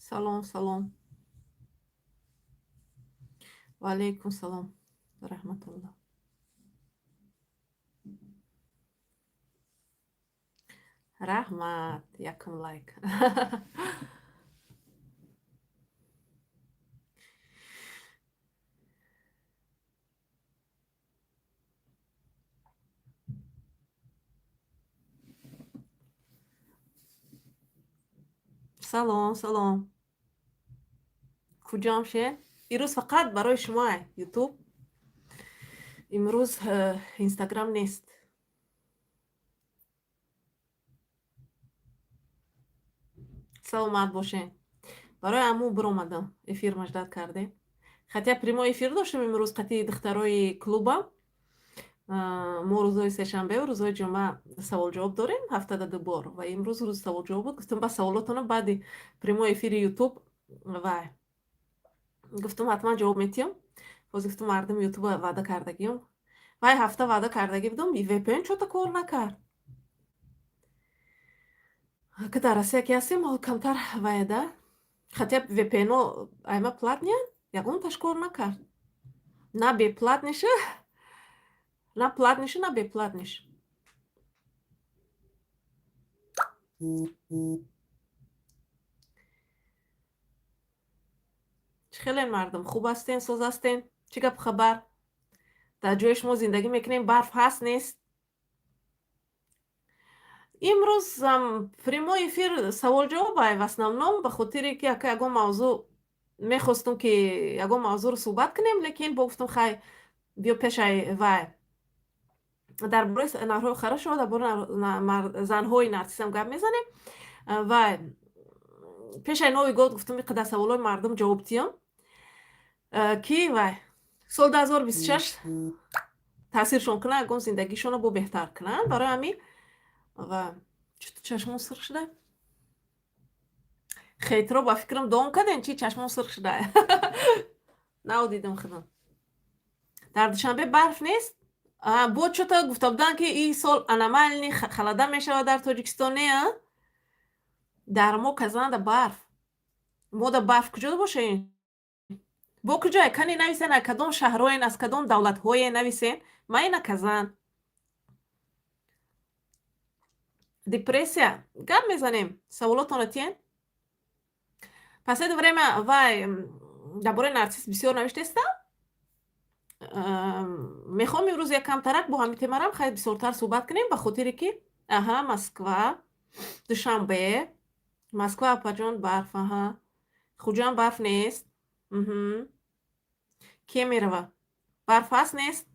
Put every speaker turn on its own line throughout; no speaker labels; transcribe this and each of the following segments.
Салом, салом. Ва алайкум салом ва раҳматуллоҳ. Раҳмат, якум лайк. Салом, салом. Куҷом шен? Ирӯз фақат барои шумо Ютуб. Имрӯз Инстаграм нест. Саломат бошен. Барои аму биромадам, эфир маждат кардем. Хотя прямой эфир доштем имрӯз қати духтарои клубам. Мо рӯзҳои сешанбе, рӯзҳои ҷумъа саволҷавоб дорем ҳафтада ду бор, ва имрӯз рӯзи саволҷавоб буд. Гуфтам, ба саволотона баъди прямой эфири Ютуб ва гуфтам, ҳатман ҷавоб метиҳам. Боз гуфтам, мардуми Ютуба ваъда кардагиам. Вай ҳафта ваъда кардагӣ будам, VPN чота кор накард. Ки дар Россия ки ҳастем, ҳол камтар ваяда. Хотя VPN-о айма платный ян, ягонташ кор накард. На бесплатный ша, на платный ша, на бесплатный ш. Чӣ хелен, мардум, хуб ҳастен, соз ҳастен? Чӣ гапу хабар? Дар ҷои шумо зиндагӣ мекунем, барф ҳаст, нест? Имрӯз прямой эфир саволҷавоб ай в основном, ба хотире ки ака ягон мавзӯъ мехостум, ки ягон мавзӯъро суҳбат кунем, лекин бо гуфтум, хай, биё пешай вай дар бораи нарҳои хорошо, дар бораи занҳои нарсисам гап мезанем. Ва пешай Новый год гуфтум, ин қадар саволҳои мардум ҷавоб диҳам, ки вай соли 2026 таъсиршон кунад, ягон зиндагишонро бо беҳтар кунанд. Барои ҳамин ва чуто чашмон сурх шуда? Хейтро ба фикрам дом кардем, чи чашмон сурх шуда? Нав дидам худам. Дар Душанбе барф нест? Бо чото гуфта буданд, ки ин сол аномальный холода мешавад дар Тоҷикистон, не? Дар мо Казанда барф. Мода барф куҷо боша ин? Бо куҷое? Кани нависен, аз кадом шаҳрҳоен, аз кадом давлатҳое, нависен. Ма ина Казан. Депрессия гап мезанем, саволотонро тиен. Последнее время вай дар бораи нарсис бисёр навиштестам. Мехоҳам имрӯз як камтарак бо ҳамин темарам хеле бисёртар суҳбат кунем, ба хотире ки аҳа, Москва, Душанбе, Москва, апаҷон, барф, аҳа. Хуҷанд барф нест. Кемерово барф ҳаст, нест?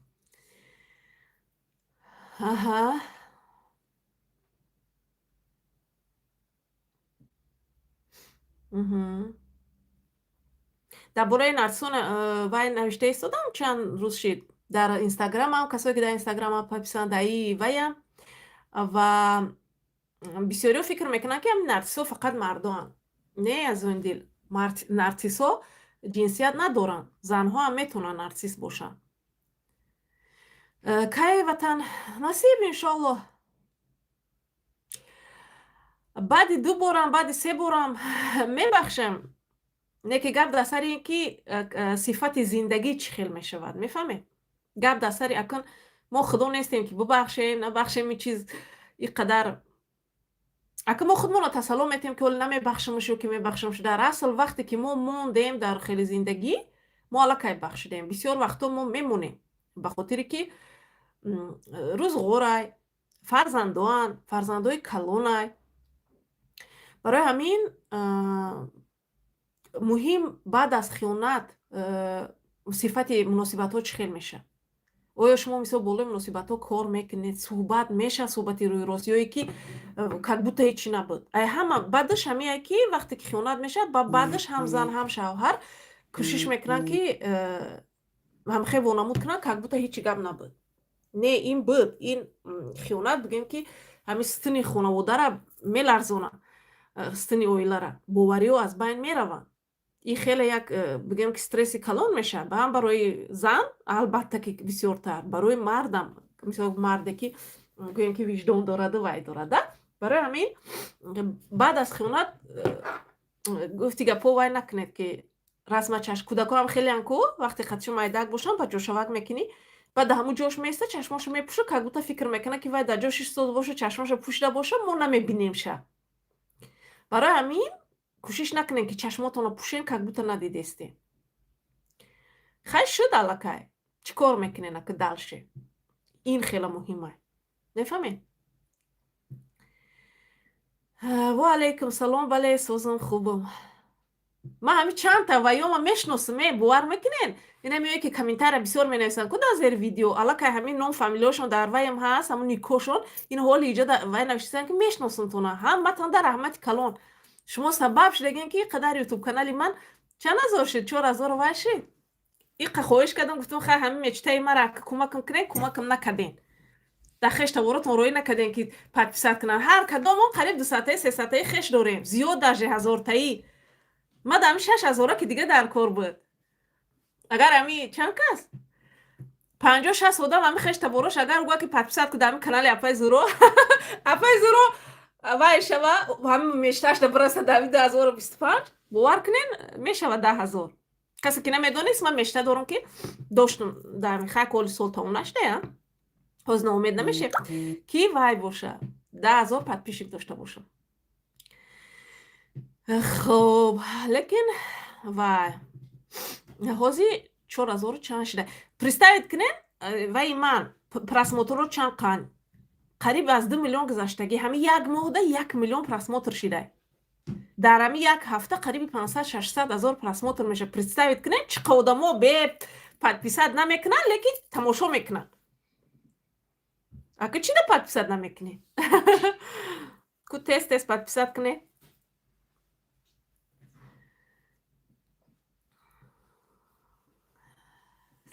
Аҳа. Дар бораи нарсисон вай навишта истодам, чанд рӯз шид. Дар Инстаграмам, касое ки дар Инстаграмам подписан, дар и ваям, ва бисёриҳо фикр мекунанд, ки ҳамин нарсисҳо фақат мардоанд. Не, азизони дил, нарсисҳо ҷинсият надоранд. Занҳо ҳам метавонанд нарсис бошанд. Кай ватан насиб, иншоаллоҳ. Баъди ду борам, баъди се борам мебахшем. Не ки гап дар сари ин ки сифати зиндагӣ чӣ хел мешавад, мефаҳмед? Гап дар сари акн мо худо нестем, ки бубахшем, набахшем, ин чиз ин қадар ака мо худмонро тасалло метиҳем, ки ҳоле намебахшамш ё ки мебахшамш. Дар асл, вақте ки мо мондем дар хели зиндагӣ, мо аллакай бахшидем. Бисёр вақтҳо мо мемонем, ба хотире ки рӯзғорай, фарзандоанд, фарзандои калонай. Барои ҳамин муҳим, баъд аз хиёнат сифати муносибатҳо чӣ хел мешавад? Оё шумо, мисол, болои муносибатҳо кор мекунед, суҳбат мешавад, суҳбати рӯи рост, ё ки как будто ҳеҷ чӣ набуд? Ай ҳама баъдаш ҳамие, ки вақте ки хиёнат мешавад, ба баъдаш ҳам зан, ҳам шавҳар кӯшиш мекунанд, ки ҳамхел вонамуд кунанд, как будто ҳеҷ чӣ гап набуд. Не, ин буд, ин хиёнат, бигӯем, ки ҳамин сутуни хонаводара меларзонад, сутуни оилара, бовариҳо аз байн мераванд. Ин хеле як, бигӯем, ки стресси калон мешавад ҳам барои зан, албатта ки бисёртар барои мардам, мисол, марде ки, гӯем, ки виҷдон дораду вай дорада. Барои ҳамин баъд аз хиёнат Гуфти гапҳо, вай накунед, ки расма чашм. Кӯдакоам хелеан ку, вақте қатишо майдак бошанд, ба ҷошавак мекунӣ, баъд дар ҳамун ҷош меиста, чашмошо мепӯша, как будто фикр мекунад, ки вай дар ҷош истода боша, чашмошо пӯшида боша, мо намебинемша. Барои ҳамин кӯшиш накунед, ки чашмотонро пӯшен, как будто надидестем. Хай, шуд аллакай, чӣ кор мекунен ака дальше? Ин хеле муҳима, мефаҳмед? Ва алайкум салом. Бале, созам, хубам. Ман ҳами чандта ваёма мешиносам, бовар мекунен? Ина меояд, ки комментария бисёр менависанд ку дар зери видео, аллакай ҳамин ном, фамилияшон дар ваям ҳаст, ҳамун никошон. Ин ҳоли иҷо вай навиштан, ки мешиносамтона. Ҳаматон дар раҳмати калон. Шумо сабаб шудагем, ки қадар ютуб канали ман чанд ҳазор шуд, 4000 вай шуд. Иқа хоҳиш кардам, гуфтам: хай, ҳамин мечтаи мара кӯмакам кунен. Кӯмакам накарден, дар хеш таворотон роӣ накардем, ки подписать кунанд. Ҳар кадомон қариб 200-таи, 300-таи хеш дорем, зиёд даже ҳазортаӣ. Ма дар ҳамин 6000-а, ки дига дар кор буд. Агар ҳами чанд кас, 50-60 одам, ҳами хеш таборош агар гӯя, ки подписать ку дар ҳами канали апаи Зуро, апаи Зуро вай шава, ҳами мечташда бираса дар ҳами 2025, бовар кунен, мешава 10 000. Касе ки намедонист, ман мечта дорам, ки доштум дар хай коли сол тамом нашудая, ҳозир ноумед намешем, ки вай боша, 10 000 подписчик дошта бошам. Хоб, лекин вай ҳозир 4000-у чанд шуда. Представить кунен, вай ман просмотрро чанд қанд, қариб аз 2 миллион гузаштагӣ. Ҳами як моҳда 1 миллион просмотр шида, дар ҳами як ҳафта қариби 500-600 ҳазор просмотр мешавад. Представить кунед, чӣ қа одамо бе подписать намекунанд, лекин тамошо мекунанд. Ака, чӣ да подписать намекунӣ ку? Тез тез подписать кунед.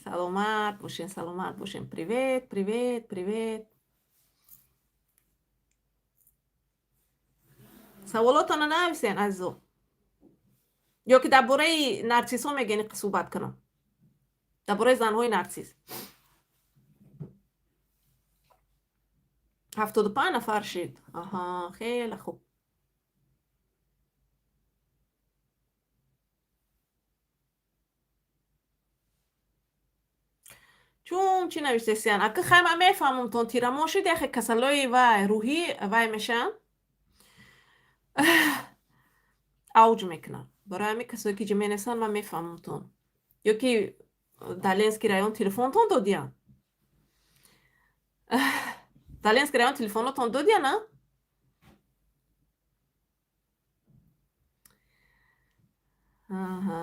Саломат бошен, саломат бошен. Привет, привет, привет. Саволотонро нависен, азизо, ё ки дар бораи нарсисҳо мегӯен суҳбат кунам, дар бораи занҳои нарсис. 75 нафар шид. Аҳа, хеле хуб. Чун чӣ навиштесиян, ака? Хай, ман мефаҳмам, тон тирамоҳ шуд, яхе касалои вай рӯҳӣ вай мешаванд, авҷ мекунанд. Барои ҳамин касое ки ҷа менависанд, ман мефаҳмам-тон. Ё ки дар Ленский район телефонтон додиян? Дар Ленский район телефонотон додиян, а? Аҳа,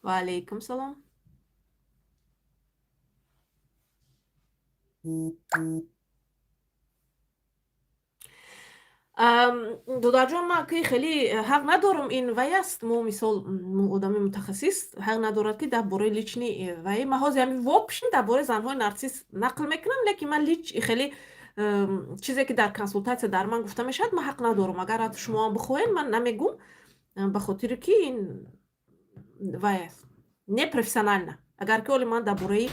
ва алайкум салом. Додарҷон, ман ки хеле ҳақ надорам, ин вай аст. Мо мисол, одами мутахассис ҳақ надорад, ки дар бораи личный вай. Ман ҳозир ҳамин вообщем дар бораи занҳои нарсис нақл мекунам, лекин ман лич хеле чизе ки дар консултатсия дар ман гуфта мешавад, ман ҳақ надорам. Агар ҳатто шумоам бихоҳед, ман намегӯм, ба хотире ки ин вай аст, непрофессионально. Агар ки оли ман дар бораи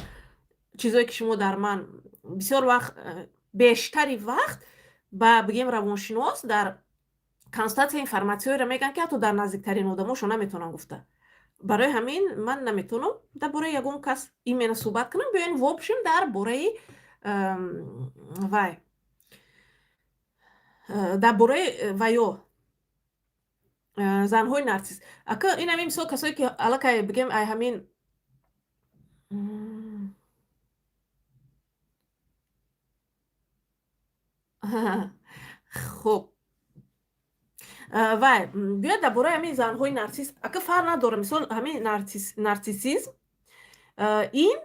чизое ки шумо дар ман бисёр вақт, бештари вақт ба бигем, равоншинос дар консултатсия информатсияҳоеро мегӯянд, ки ҳатто дар наздиктарин одамошон наметавонанд гуфта. Барои ҳамин ман наметавонам дар бораи ягон кас именно суҳбат кунам. Биёен, вообщем дар бораи вай, дар бораи ваё занҳои нарсис. Ака, ин ҳамин мисол, касое ки аллакай бигем, ай ҳамин хуб вай, биёед дар бораи ҳамин занҳои нарсис. Ака, фарқ надорад, мисол, ҳамин нарсисизм ин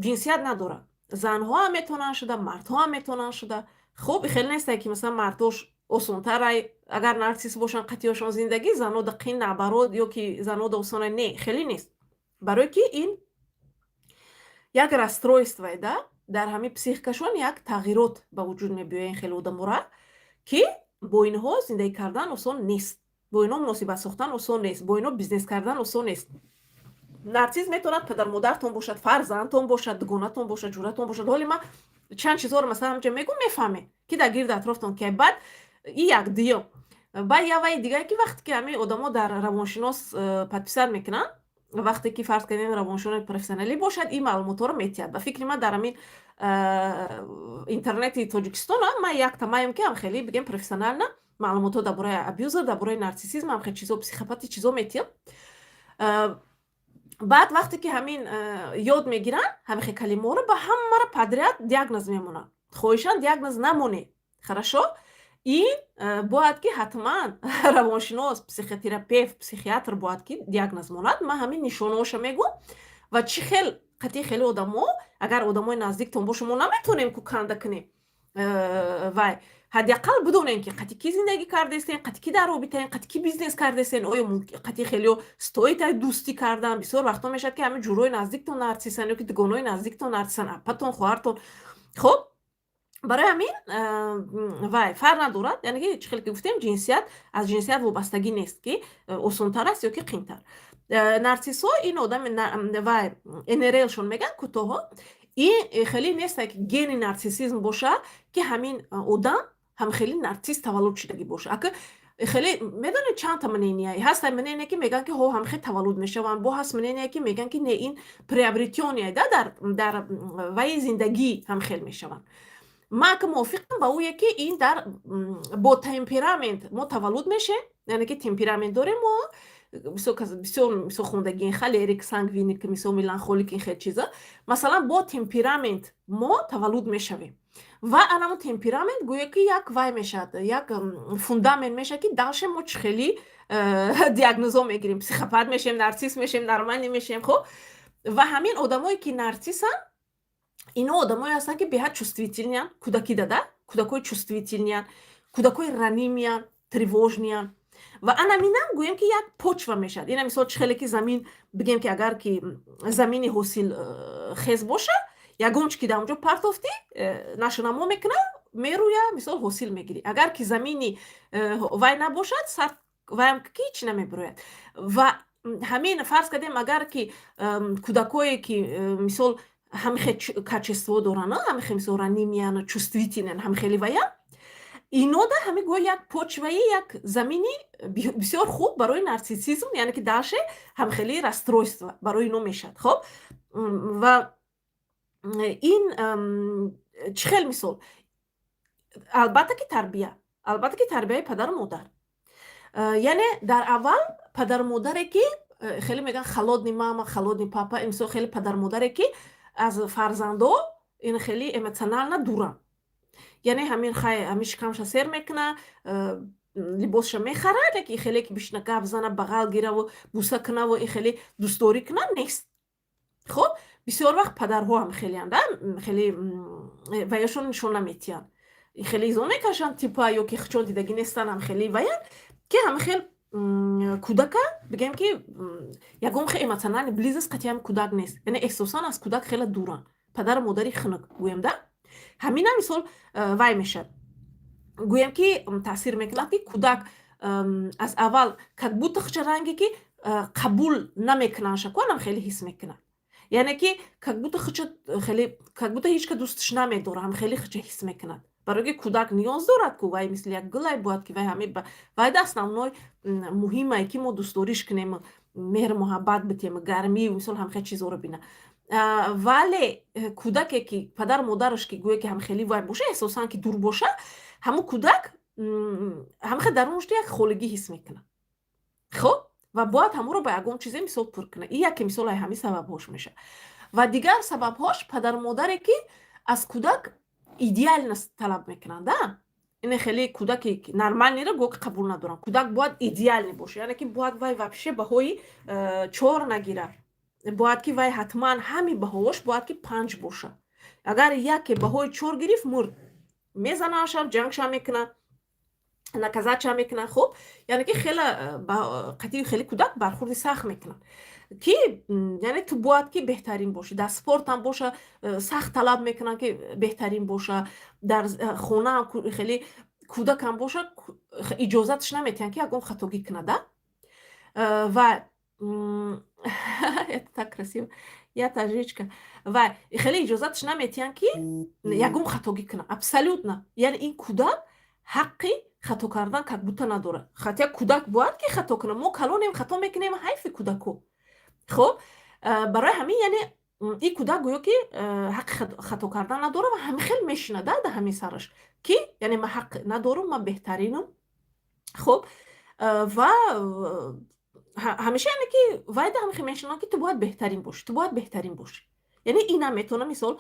ҷинсият надорад. Занҳо ҳам метавонанд шуда, мардҳо ҳам метавонанд шуда. Хуб, хеле нестае, ки масалан мардҳош осонтарай, агар нарсис бошанд қатъиёшон зиндагӣ, занҳо да қин, наоборот, ё ки занҳо да осона. Не, хеле нест, барое ки ин як расстройствое да, дар ҳамин психикашон як тағйирот ба вуҷуд мебиёяд. Ин хеле одамора, ки бо инҳо зиндагӣ кардан осон нест, бо инҳо муносибат сохтан осон нест, бо инҳо бизнес кардан осон нест. Нарсиз метавонад падармодартон бошад, фарзандтон бошад, дугонатон бошад, ҷуратон бошад. Ҳоли ман чанд чизҳоро масалан ҳамҷа мегӯм, мефаҳмед, ки дар гирди атрофтон ки. Баъд и як дуюм. Баъд як ваи дигар, ки вақте ки ҳамин одамо дар равоншинос подписать мекунанд, вақте ки, фарз кардем, равоншиноси профессионалӣ бошад, ин маълумотҳоро метиҳад. Ба фикри ман, дар ҳамин интернети Тоҷикистон ман як тамаем, ки ҳам хеле, бигем, профессионально маълумотҳо дар бораи абьюзер, дар бораи нарсисизм, ҳам хел чизо, психопати чизо метиҳад. Баъд вақте ки ҳамин ёд мегиранд ҳамин хел калимаҳоро, ба ҳамаро подряд диагноз мемонанд. Хоҳишан, диагноз намонед, хорошо? Ин бояд ки ҳатман равоншинос, психотерапевт, психиатр бояд ки диагноз монад. Ман ҳамин нишонаҳоша мегӯм ва чӣ хел қатъи хеле одамо, агар одамои наздиктон боша, мо наметавонем ку канда кунем. Вай ҳадди ақал бидонем, ки қатъи кӣ зиндагӣ кардаистен, қатъи кӣ дар робитаен, қатъи кӣ бизнес кардаистен, оё қатъи хелео стоит дӯстӣ кардан. Бисёр вақтҳо мешавад, ки ҳамин ҷурои наздиктон нарсисан ё ки дугонои наздиктон нарсисан, апатон, хоҳартон. Хуб, барои ҳамин вай фарқ надорад, яъне ки чӣ хеле ки гуфтем, ҷинсият аз ҷинсият вобастагӣ нест, ки осонтар аст ё ки қиинтар. Нарсисҳо ин одами вай НРЛ-шон мегӯянд кӯтоҳо. Ин хеле несте, ки гени нарсисизм боша, ки ҳамин одам ҳам хеле нарсис таваллуд шудагӣ боша. Ака, хеле медонед, чандта мнения ҳаст. Мнение, ки мегӯянд, ки ҳо, ҳам хел таваллуд мешаванд, бо ҳаст мнение, ки мегӯянд, ки не, ин приобретённый да, дар ваи зиндагӣ ҳам хел мешаванд. Ман ка мувофиқам ба ӯе, ки ин дар бо темперамент мо таваллуд мешем, яъне ки темперамент дорем мо. Бисёр мисол хондагии холерик, сангвиник, мисол меланхолик, ин хел чиза. Масалан, бо темперамент мо таваллуд мешавем ва анамо темперамент гӯё ки як вай мешавад, як фундамент мешавад, ки дальше мо чӣ хели диагнозҳо мегирем: психопат мешем, нарсис мешем, нормальный мешем. Хуб, ва ҳамин одамое, ки нарсисанд, ино одамое ҳастанд, ки беҳад чувствительный анд кӯдакӣ дада, кӯдакҳои чувствительный анд, кӯдакҳои ранимый анд, тревожный анд. Ва анаминам гӯем, ки як почва мешавад. Ина мисол, чӣ хеле ки замин, бигем, ки агар ки замини ҳосил хез боша, ягон чи ки дар онҷо партофтӣ, нашъунамо мекунад, мерӯя, мисол, ҳосил мегирӣ. Агар ки замини вай набошад, сар ваям ки ҳеч намебирояд. Ва ҳамин, фарз кардем, агар ки кӯдакое, ки мисол ҳамихе качество доранд, ҳамихе мисол ранимый анд, чувствительный анд, ҳамихели ваян, инода ҳами гӯё як почваи, як замини бисёр хуб барои нарсисизм, яъне ки дальше ҳамхели расстройство барои ино мешавад. Хоб, ва ин чӣ хел, мисол, албатта ки тарбия, албатта ки тарбияи падару модар. Яъне дар аввал падару модаре, ки хеле мегӯянд холодный мама, холодный папа, мисол, хеле падару модаре, ки аз фарзандо ин хеле эмоционально дуранд, яъне ҳамин хай, ҳамин шикамша сер мекуна, либосша мехарад, яки хеле ки бишина, гап зана, бағал гираву буса кунаву ин хеле дӯстдорӣ куна, нест. Хуб, бисёр вақт падарҳо ҳам хелеанд, хеле ваяшон нишон наметиҳанд, хеле изо мекашанд типа, ё ки хичон дидагӣ нестанд, ҳам хеле ваян, ки ҳам хел кӯдака, бигем, ки ягон хел эмоциональный близость қатъи кӯдак нест, яъне эҳсосан аз кӯдак хеле дуранд. Падару модари хунук, гӯем да, ҳамина мисол вай мешавад, гӯем, ки таъсир мекунад, ки кӯдак аз аввал как будто хича ранге ки қабул намекунанд, шакуанам хеле ҳис мекунад, яъне ки как будто хича хеле, как будто ҳеч ка дӯсташ намедорад, ҳам хеле хича ҳис мекунад. Барои ки кӯдак ниёз дорад ку вай мисли як гулай бояд, ки вай ҳами вайда основной муҳимае, ки мо дӯстдориш кунем, меҳру муҳаббат битем, гармӣ, мисол, ҳамхел чизҳоро бина. Вале кӯдаке, ки падару модараш ки гӯе ки ҳамхели вай боша, эҳсосан ки дур боша, ҳамун кӯдак ҳамхел дарунашда як холигӣ ҳис мекунад. Хуб, ва бояд ҳамонро ба ягон чизе, мисол, пур кунад. Ин яке, мисол, ҳамин сабабҳош мешавад. Ва дигар сабабҳош, падару модаре, ки аз кӯдак идеальность талаб мекунанд да, ине хеле кӯдаки нормальный ро гӯё ки қабул надоранд. Кӯдак бояд идеальный боша, яъне ки бояд вай вообще баҳои 4 нагирад, бояд ки вай ҳатман ҳами баҳош бояд ки 5 боша. Агар яке баҳои 4 гирифт, мурд, мезанашам, ҷангша мекунад, наказать ша мекунад. Хуб, яъне ки хеле қатъи хеле кӯдак бархурди сахт мекунад, ки яъне ту бояд ки беҳтарин бошӣ. Дар спортам боша, сахт талаб мекунанд, ки беҳтарин боша. Дар хонаам хеле кӯдакам боша, иҷозаташ наметиҳанд, ки ягон хатогӣ кунада. Ва это так красиво, я таджичка. Ва хеле иҷозаташ наметиҳанд, ки ягон хатогӣ кунад абсолютно. Яъне ин кӯдак ҳаққи Хато кардан как будто надорад, хотя кӯдак бояд ки хато кунад. Мо калонем, хато мекунем, ҳайфи кӯдако. Хоб, барои ҳамин, яъне ин кӯдак гӯё ки ҳаққи хато кардан надорад ва ҳамин хел мешинад да ҳамин сараш, ки яъне ман ҳақ надорам, ман беҳтаринам. Хоб, ва ҳамеша, яъне ки вайда ҳамин хел мешинад, ки ту бояд беҳтарин бошӣ, ту бояд беҳтарин бошӣ. Яъне инам метавона, мисол,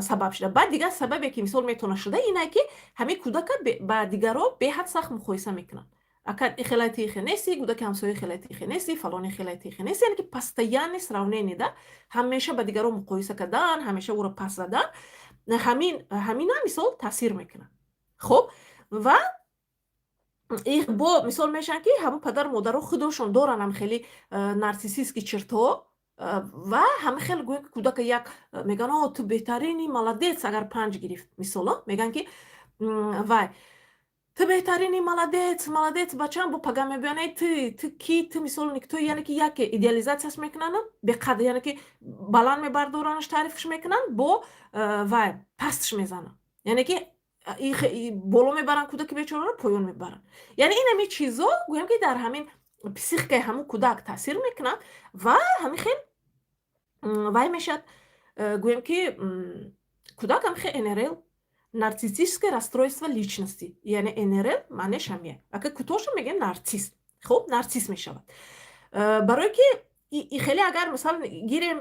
сабаб шуда. Баъд дигар сабабе, ки, мисол, метавона шуда, ине, ки ҳамин кӯдака ба дигарро беҳад сахт муқоиса мекунанд. Ака ихелай, ти ихе нести, кӯдаки ҳамсоя ихелай, ти ихе нести, фалони ихелай, ти ихе нести. Яъне ки постоянное сравнение да, ҳамеша ба дигарон муқоиса кардан, ҳамеша ӯро пас задан, ҳаминам, мисол, таъсир мекунад. Хоб, ва бо мисол мешаванд, ки ҳамон падару модаро худошон доранд ҳам хеле нарциссистский чертҳо ва ҳама хел гӯё ки кӯдака як мегӯянд: «О, ту беҳтарини, молодец». Агар 5 гирифт, мисол, мегӯянд, ки вай, ту беҳтарини, молодец, молодец, бачаам. Бо пага мебиён: «Эй, ту ки, ту, мисол, никто». Яъне ки яке идеализатсияш мекунанд беқадр, яъне ки баланд мебардоранаш, таърифш мекунанд, бо вай пастш мезананд, яъне ки боло мебаранд кӯдаки бечораро, поён мебаранд. Яъне ин ҳамин чизо, гӯям, ки дар ҳамин психикаи ҳамун кӯдак таъсир мекунад ва ҳамин хел вай мешавад. Гӯем, ки кӯдак ҳам хел НРЛ, нарциссическое расстройство личности, яъне НРЛ маънеш ҳамия. Ака кӯтоҳша мегӯем нарцисс. Хуб, нарцисс мешавад. Барое ки хеле агар, мисал, гирем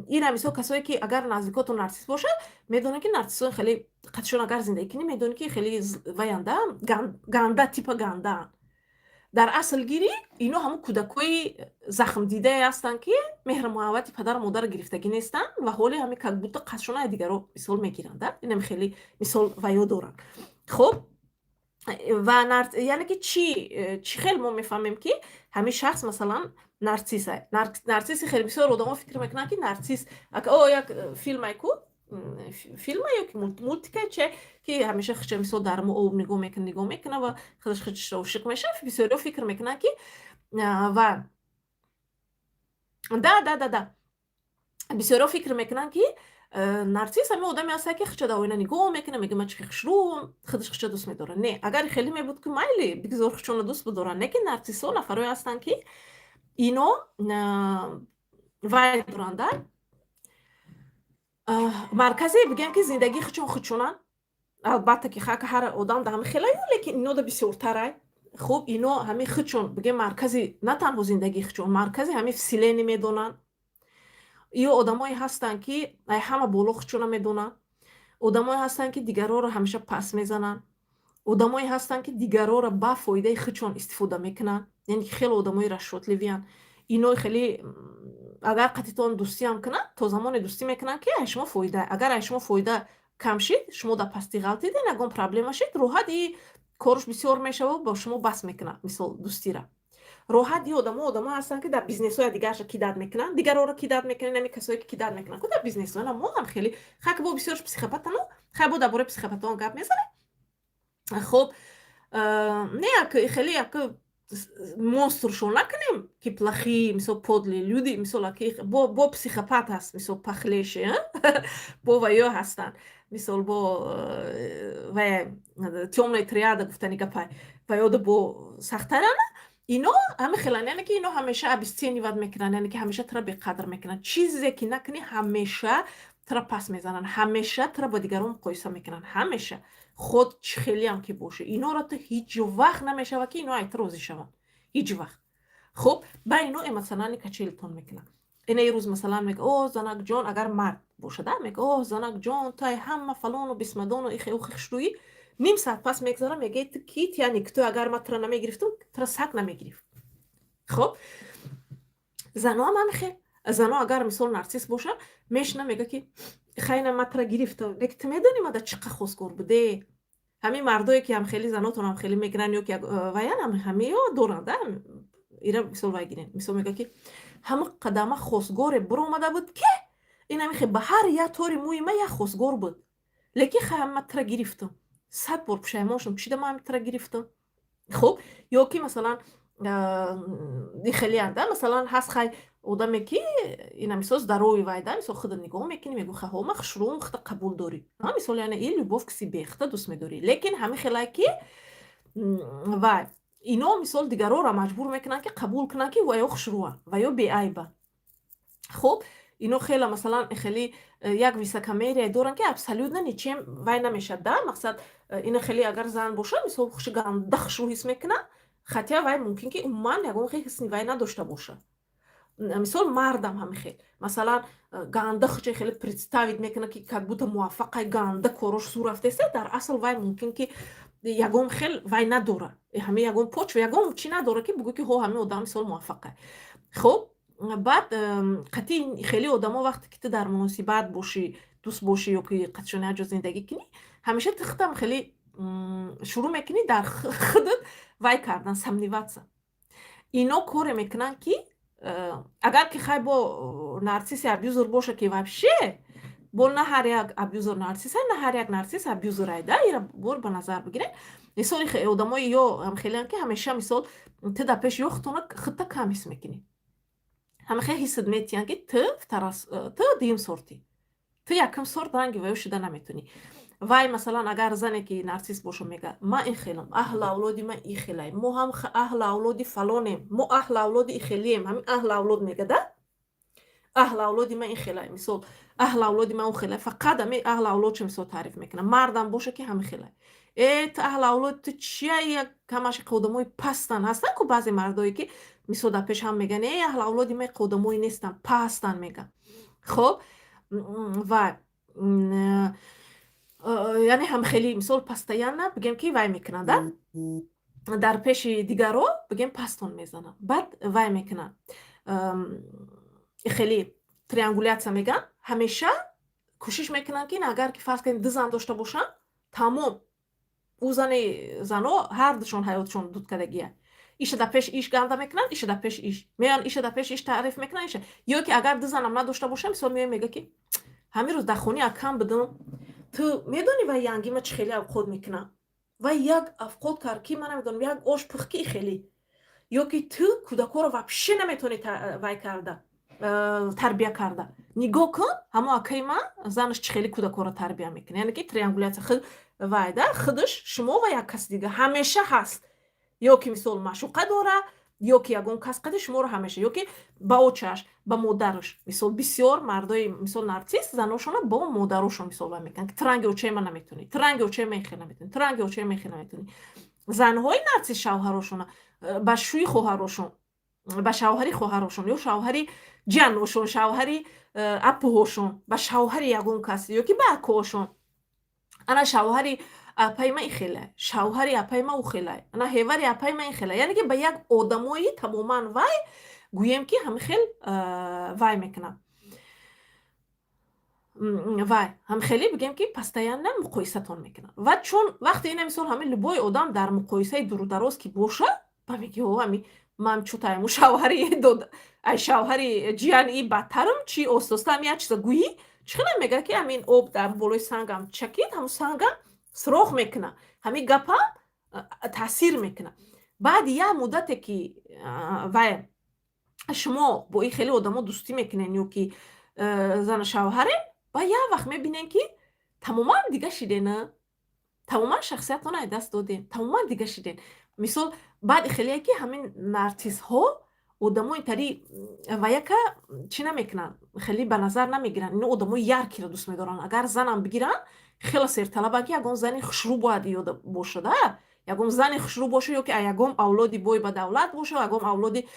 ина, мисол, касое ки агар наздикотон нарцисс бошад, медонед, ки нарциссо хеле қатишон агар зиндагӣ кунӣ, медонед, ки хеле ваянда, ганда, типа гандаанд. Дар асл гирӣ, ино ҳамун кӯдакҳои захмдидае ҳастанд, ки меҳру муҳаббати падару модарро гирифтагӣ нестанд ва ҳоли ҳами как будто қасшона дигаро, мисол, мегиранд. Инам хеле, мисол, ваё доранд. Хуб, ва яъне ки чӣ хел мо мефаҳмем, ки ҳамин шахс, масалан, нарсиса? Нарсиси хеле бисёр одамо фикр мекунанд, ки нарсис о як филмай ку, филма ё ки мультика че, ки ҳамеша хича, мисол, дар мо об нигоҳ мекунад, нигоҳ мекунад ва худаш хичашро ошиқ мешавад. Бисёриҳо фикр мекунанд, ки ва да, бисёриҳо фикр мекунанд, ки нарсис ҳамин одаме ҳаста, ки хича дар оина нигоҳ мекунад, мега: «Ман чӣ хушрӯм», худаш хича дӯст медорад. Не, агар хеле мебуд, ки майли, бигзор хичона дӯст бидоранд. Не, ки нарсисҳо нафарое ҳастанд, ки ино вай доранда, марказе, бигӯем, ки зиндагии хичон хичонанд. Албатта, ки хака ҳар одам да ҳами хелаю, лекин ино да бисёртарай. Хуб, ино ҳами хичон, бигӯем, маркази на танҳо зиндагии хичон, маркази ҳами вселенная медонанд. Ё одамое ҳастанд, ки ҳама боло хичона медонанд, одамое ҳастанд, ки дигарҳоро ҳамеша пас мезананд, одамое ҳастанд, ки дигарҳоро ба фоидаи хичон истифода мекунанд, яъне ки хеле одамои расчётливый анд. Ино хеле агар қатитон дӯстиам кунанд, то замоне дӯстӣ мекунанд, ки ай шумо фоида. Агар ай шумо фоида кам шид, шумо дар пастӣ ғалтиден, ягон проблема шид, роҳат и корш бисёр мешавад, бо шумо бас мекунад, мисол, дӯстира. Роҳат и одамо ҳастанд, ки дар бизнесҳоя дигарша кидать мекунанд, дигарҳоро кидать мекунанд. Ами касое, ки кидать мекунанд ку дар бизнесҳоя, мо ҳам хеле хай, ки бо бисёрш психопатану хай, бо дар бораи психопатон гап мезанем. Хуб, не як хеле як монстршон накунем, ки плохие, мисол, подлые люди, мисол, бо психопат ҳаст, мисол, похлеще бо ваё ҳастанд, мисол, бо вая тёмная триада гуфтани гапай, ваёда бо сахттарана. Ино ҳами хелан, яъне ки ино ҳамеша обесценивать мекунанд, яъне ки ҳамеша тура беқадр мекунанд. Чизе ки накунӣ, ҳамеша тура пас мезананд, ҳамеша тура бо дигарон муқоиса мекунанд, ҳамеша, худ чӣ хелиам ки боша. Инора ту ҳеҷ вақт намешавад, ки ино ай ту розӣ шаванд, ҳеҷ вақт. Хуб, ба ино эмоциональный качели тон мекунанд. Ина рӯз, масалан, мега: «О, занакҷон», агар мард бошада, мега: «О, занакҷон, ту ай ҳама фалону бисмадону ихе ухе хушрӯӣ». Ним саат пас мегзара, мега: «Ту ки, ту яъне ту, агар ман тура намегирифтум, тура саг намегирифт». Хуб, заноам ҳамихел. Зано агар, мисол, нарсис боша, мешина, мега, ки хайна, ман тура гирифтам, лекин ту медонӣ, ма да чӣ қа хостгор буде. Ҳамин мардое, ки ҳам хеле занотон ҳам хеле мегиранд ё ки ваян, ҳамеё доранд, ира, мисол, вай гирен, мисол, мега, ки ҳама қадама хостгоре биромада буд, ки ин ҳамихе ба ҳар як тори мӯи ма як хостгор буд, лекин хай, ман тура гирифтам, 100 бор пушаймон шудам, чида ман тура гирифтам. Хуб, ё ки, масалан, хелеанда, масалан, ҳаст хай одаме, ки ина, мисол, здоровый вайда, мисол, худа нигоҳ мекунӣ, мегӯ: «Хаҳо, ма хушрӯм», худа қабул дорӣ, мисол, яъне и любовь к себе, худа дӯст медорӣ, лекин ҳамин хелае, ки Ва ино, мисол, дигарора маҷбур мекунанд, ки қабул кунанд, ки ва ё хушрӯа ва ё беайба. Хуб, ино хела, масалан, хеле як высокомерие доранд, ки абсолютно ничем вай намешад да. Мақсад, ина хеле агар зан боша, мисол, хуши ганда хушрӯ ҳис мекунад, хотя вай мумкин ки умуман ягон хел ҳисни вай надошта боша. Мисол, мардам ҳами хел, масалан, ганда хуче хеле представить мекунад, ки как будто муваффақай, ганда корош су рафтеста. Дар асл вай мумкин ки ягон хел вай надора, ҳами ягон почва, ягон чӣ надора, ки бугӯ, ки ҳо, ҳами одам, мисол, муваффақай. Хуб, баъд қатъи хеле одамо вақте ки ту дар муносибат бошӣ, дӯст бошӣ ё ки қатъишон як ҷо зиндагӣ кунӣ, ҳамеша ту худам хеле шурӯъ мекунӣ дар худат вай кардан, сомневаться. Ино коре мекунанд, ки агар ки хай бо нарцисси абьюзер боша, ки вообще бо на ҳар як абьюзер нарсиса, на ҳар як нарсис абьюзер айда, ира бор ба назар бигирем. Мисоли, одамои ё хелеам, ки ҳамеша, мисол, ту дар пеши ё худтона худта кам ҳис мекунӣ, ҳамахел ҳисат метиҳанд, ки ту ту дуюм сортӣ, ту якум сорт ранги ваё шуда наметонӣ. Вай, масалан, агар зане ки нарсис боша, мега: «Ман ин хелам, аҳлу авлоди ман ин хелай, мо ҳам аҳлу авлоди фалонем, мо аҳлу авлоди ихелием». Ҳамин аҳлу авлод мега да, аҳлу авлоди ман ин хелай, мисол, аҳлу авлоди ман он хелай, фақат ҳами аҳлу авлодшо, мисол, таъриф мекунам. Мардам боша, ки ҳами хелай: «Э, ту аҳлу авлод ту чия, як ҳамаш одамои пастан ҳастанд ку». Баъзе мардое ки, мисол, дар пеш ҳам мегӯянд: «Э, аҳлу авлоди ман одамое нестанд, пастанд», мегӯянд. Хоб, ва яъне ҳам хеле, мисол, постоянно бигем, ки вай мекунанд да, дар пеши дигаро, бигем, пастон мезананд. Баъд вай мекунанд, хеле триангуляция мегӯянд, ҳамеша кӯшиш мекунанд, ки агар ки, фарз кунем, ду зан дошта бошанд, тамом ӯ зани зано ҳардушон ҳаётшон дуд кардагия. Иша дар пеши иш ганда мекунанд, иша дар пеши иш меоянд, иша дар пеши иш таъриф мекунанд, иша. Ё ки агар ду занам надошта бошам, мисол, меояд, мега, ки ҳамин рӯз дар хонаи акам будам, ту медонӣ, вай янгима чӣ хеле авқот мекунад, вай як авқот кард, ки ман намедонам, як ош пухт, ки хеле, ё ки ту кӯдакҳоро вообще наметавонӣ вай карда, тарбия карда, нигоҳ кун, ҳамо акаи ман занаш чӣ хеле кӯдакҳоро тарбия мекунад. Яъне ки триангуляция худ вай да, худаш, шумо ва як каси дига ҳамеша ҳаст, ё ки, мисол, маъшуқа дора, ё ки ягон кас қади шуморо ҳамеша, ё ки ба очаш, ба модараш. Мисол, бисёр мардои, мисол, нарсис заношона бо модарошон, мисол, вай мекунанд, ки ту ранги очаи ман наметонӣ, ту ранги очаи ман хел наметонӣ, ту ранги очаи ман хел наметонӣ. Занҳои нарсис шавҳарошона ба шӯи хоҳарошон, ба шавҳари хоҳарошон ё шавҳари ҷаношон, шавҳари апуҳошон, ба шавҳари ягон кас ё ки ба акоошон: «Ана шавҳари апаи ман ин хелай, шавҳари апаи ман ӯ хелай, ана ҳевари апаи ман ин хелай». Яъне ки ба як одамои тамоман вай, гӯем, ки ҳами хел вай мекунад, вай ҳам хеле, бигем, ки постоянно муқоисатон мекунад. Ва чун вақте ина, мисол, ҳамин любой одам дар муқоисаи дурудароз ки боша, ба меги: «О, ами ман чутайму шавҳари дод, ай шавҳари ҷияни и бадтарам чи?» Остоста ами як чиза гӯӣ, чӣ хела мега, ки ҳамин об дар болои сангам чакид, ҳамун сангам сурох мекуна, ҳамин гапам таъсир мекуна. Баъди як муддате ки вай шумо бо ин хеле одамо дӯстӣ мекунен ё ки зану шавҳарен, ба як вақт мебинем, ки тамоман дига шидена, тамоман шахсиятона аз даст додем, тамоман дига шиден. Мисол, баъди хеле ки ҳамин нарсисҳо одамои тари ва яка чӣ намекунанд, хеле ба назар намегиранд. Ино одамои яркий ро дӯст медоранд. Агар занам бигиранд, хеле серталабанд, ки ягон зани хушрӯ бояд ёда бошада, ягон зани хушрӯ боша, ё ки ягон авлоди бой ба давлат боша, ягон авлоди,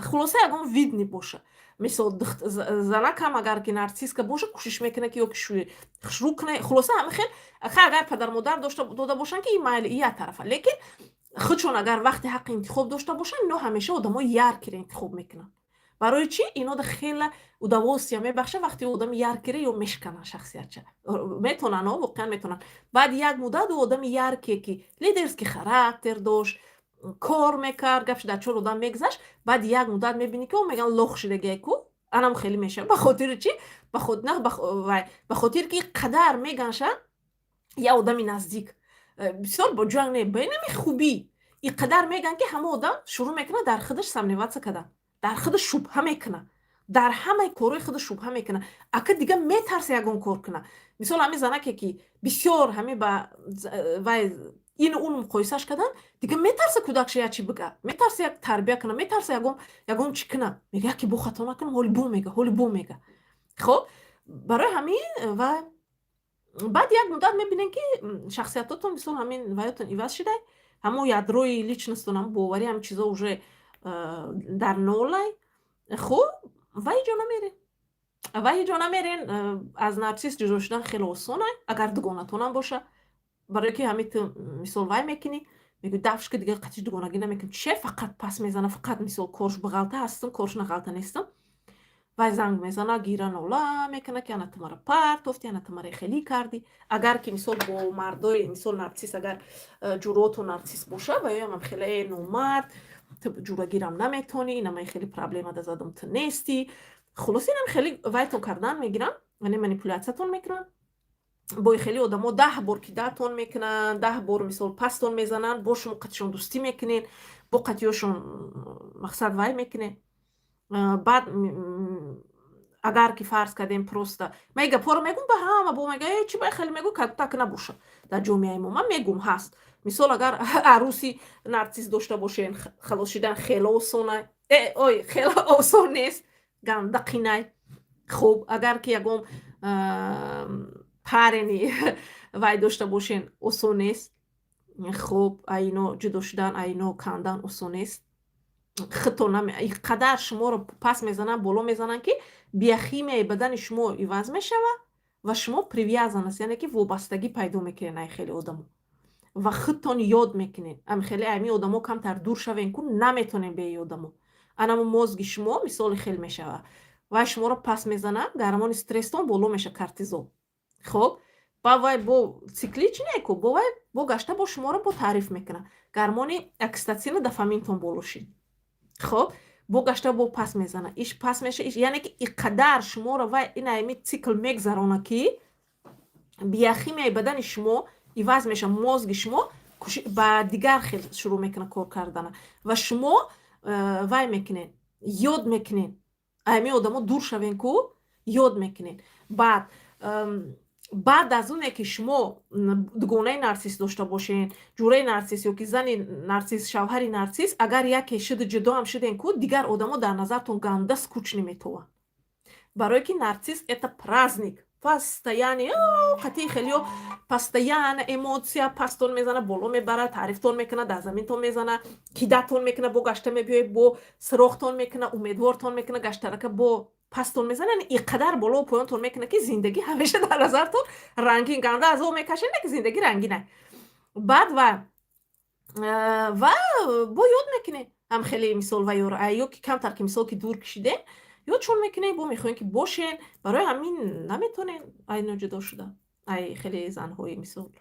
хулоса, ягон видный боша. Мисол, занакам агар ки нарсиска боша, кӯшиш мекунад, ки ё ки шӯи хушрӯ куна. Хулоса, ҳама хел. Агар падару модар дошта дода бошанд, ки ин майли, и як тарафа, лекин худшон агар вақти ҳаққи интихоб дошта бошанд, ино ҳамеша одамои яркий ро интихоб мекунанд. Барои чӣ? Инода хела удовольствие мебахшад, вақте одами яркий ра ё мешкананд шахсиятша. Метонанд, воқеан метонанд. Баъди як муддат ӯ одами яркий е ки лидерский характер дошт, кор мекард, гапш дар чор одам мегузашт, баъди як муддат мебинӣ, ки ӯ мегӯянд, лох шидагиай ку. Анам хеле мешавад. Ба хотири чӣ? Ба хотире ки қадар меганша, як одами наздик бисёр бо ҷанг не, ба инами хубӣ и қадар мегӯянд, ки ҳама одам шурӯъ мекунад дар худаш сомневаться кардан, дар худаш шубҳа мекунад, дар ҳамаи корҳои худаш шубҳа мекунад. Ака дига метарса ягон кор кунад. Мисол, ҳамин занаке ки бисёр ҳамин ба вай Ину он муқоисаш кардан, дига метарса кӯдакша як чи бига, метарса як тарбия кунам, метарса ягон чӣ кунам. Мега, яке бо хато накунам, ҳоли бо мега, ҳоли бо мега. Хоб, барои ҳамин ва баъд як муддат мебинем, ки шахсиятотон, мисол, ҳамин ваётон иваз шидай, ҳамон ядрои личностон, ҳамон боварӣ, ҳамин чизо уже дар нолай. Хуб, ва ҳеҷ ҷо намерен, ва ҳеҷ ҷо намерен. Аз нарсис ҷудо шудан хеле осона, агар дугонатонам боша, барое ки ҳамин ту, мисол, вай мекунӣ, мегӯӣ, дафш ки дигар қатиш дугонагӣ намекунӣ, че фақат пас мезана, фақат, мисол, корш бағалта ҳастам, корш нағалта нестам. Вай занг мезана, гира нола мекуна, ки ана ту мара партофтӣ, ана ту мара хелӣ кардӣ. Агар ки, мисол, бо мардои, мисол, нарсис, агар ҷуроту нарсис боша, ваёям хеле номард, ту ҷурагирам наметонӣ, инамаи хеле проблема да задам, ту нестӣ. Хулоса, инам хеле вайтон кардан мегирам, яъне манипулятсиятон мекунанд. Бо хеле одамо 10 бор кидатон мекунанд, 10 бор, мисол, пастон мезананд, бо шумо қатишон дӯстӣ мекунед, бо қатиёшон мақсад вай мекунед. Баъд агар ки фарз кардем, просто ман и гапҳоро мегӯм ба ҳама, бо мега, э, чӣ ба хеле мегӯ, как так набоша дар ҷомеаи мо. Ман мегӯм, ҳаст. Мисол, агар арӯси нарсис дошта бошен, халос шидан хеле осона, э, ой, хеле осон нест, ганда қинай. Хуб, агар ки ягон парени вай дошта бошен, осон нест. Хуб, айно ҷудо шудан, айно кандан осон нест. Худтон қадар шуморо пас мезананд, боло мезананд, ки биохимияи бадани шумо иваз мешавад ва шумо привязанность, яъне ки вобастагӣ пайдо мекунед ай хеле одамо ва худтон ёд мекунед, ами хеле ами одамо камтар дур шавен ку, наметонем бе одамо. Анамо мозги шумо, мисоли, хел мешавад, вай шуморо пас мезанад, гормони стресстон боло меша, кортизол. Хоб, ба вай бо циклич неку, бо вай бо гашта бо шуморо бо таъриф мекунад, гормони окситоцину дофаминтон боло шид. Хоб, бо гашта бо пас мезана, иш пас меша, иш, яъне ки иқадар шуморо вай ин ами цикл мегзарона, ки биохимияи бадани шумо иваз меша, мозги шумо ба дигар хел шурӯъ мекунад кор кардана ва шумо вай мекунед, ёд мекунед, ами одамо дур шавен ку, ёд мекунед. Баъд аз оне ки шумо дугонаи нарсис дошта бошен, ҷураи нарсис ё ки зани нарсис, шавҳари нарсис, агар яке шиду ҷудоам шуден ку, дигар одамо дар назартон ганда скучный метованд, барое ки нарсис — это праздник постоянно, қатъи хелиё постоянно эмоция, пастон мезана, боло мебара, таърифтон мекуна, дар заминтон мезана, кидатон мекуна, бо гашта мебиёй, бо сироғтон мекуна, умедвортон мекуна, гаштарака бо пастон мезана, яъне иқадар боло поёнтон мекуна, ки зиндагӣ ҳамеша дар назартон рангин, ганда азоб мекашед, не ки зиндагӣ рангина. Баъд ва бо ёд мекунед ҳам хеле, мисол, ва ё ки камтар ки, мисол, ки дур кашидем, ёдшон мекунед, бо мехоҳем ки бошен. Барои ҳамин наметонен айно ҷудо шуда, ай хеле занҳои, мисол,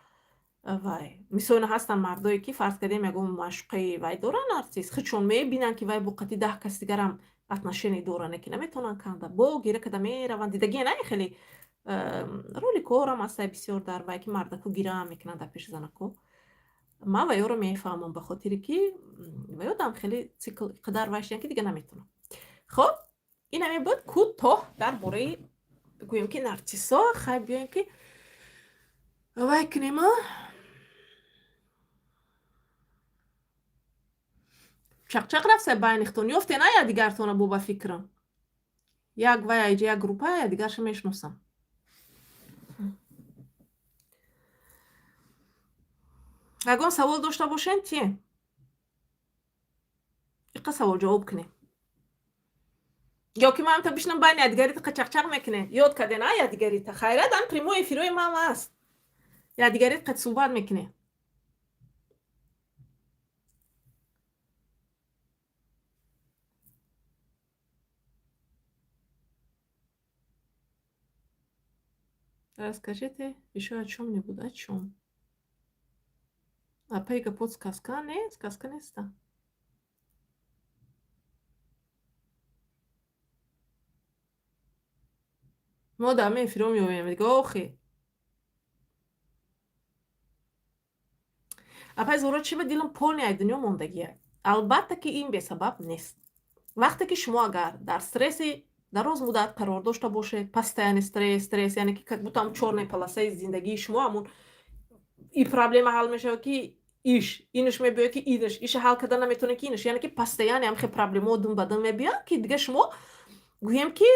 вай, мисол, ина ҳастанд мардое, ки, фарз кардем, ягон маъшуқаи вай доранд, нарсис, худшон мебинанд, ки вай бо қатъи 10 кас дигарам отношение доранд, ки наметавонанд канда, бо гира када мераванд. Дидагие на, хеле роликҳорам ҳастай бисёр дар вай, ки мардаку гира мекунанд дар пеши занако. Ман ваёро мефаҳмам, ба хотире ки ваёдам хеле цикл қадар вай шидан, ки дига наметавонам. Хоб, ин ҳаме буд кӯтоҳ дар бораи, гӯем ки, нарсисо. Хай, биёем ки вай кунем. Чақчақ рафта байнихтон ёфте на якдигартона, бо ба фикрам як вай айҷа як группа якдигарша мешиносам. Ягон савол дошта бошем, ти иқа савол ҷавоб кунем, ё ки ман та бишинам байни якдигарита чақчақ мекунем. Ёд карден а якдигарита? Хайрат, ан прямой эфирои ман аст, якдигарит қад суҳбат мекунем. Расскажите еще о чем-нибудь. О чем? Апай, гапот сказка не, сказка неста. Мо дар эфиро меоем дига охи. Апай Зуҳро, чӣ ба дилам полный ай дунё мондагия? Албатта ки ин бесабаб нест. Вақте ки шумо агар дар стресси дароз муддат қарор дошта бошед, постоянный стресс, стресс, яъне ки как будто ҳам чёрная полосаи зиндагии шумо, ҳамун и проблема ҳал мешавад, ки Иш инаш мебиёяд, ки инаш иша ҳал карда наметавонед, ки инаш, яъне ки постоянно ҳамхел проблемао дум ба дум мебиёянд, ки дига шумо гӯем, ки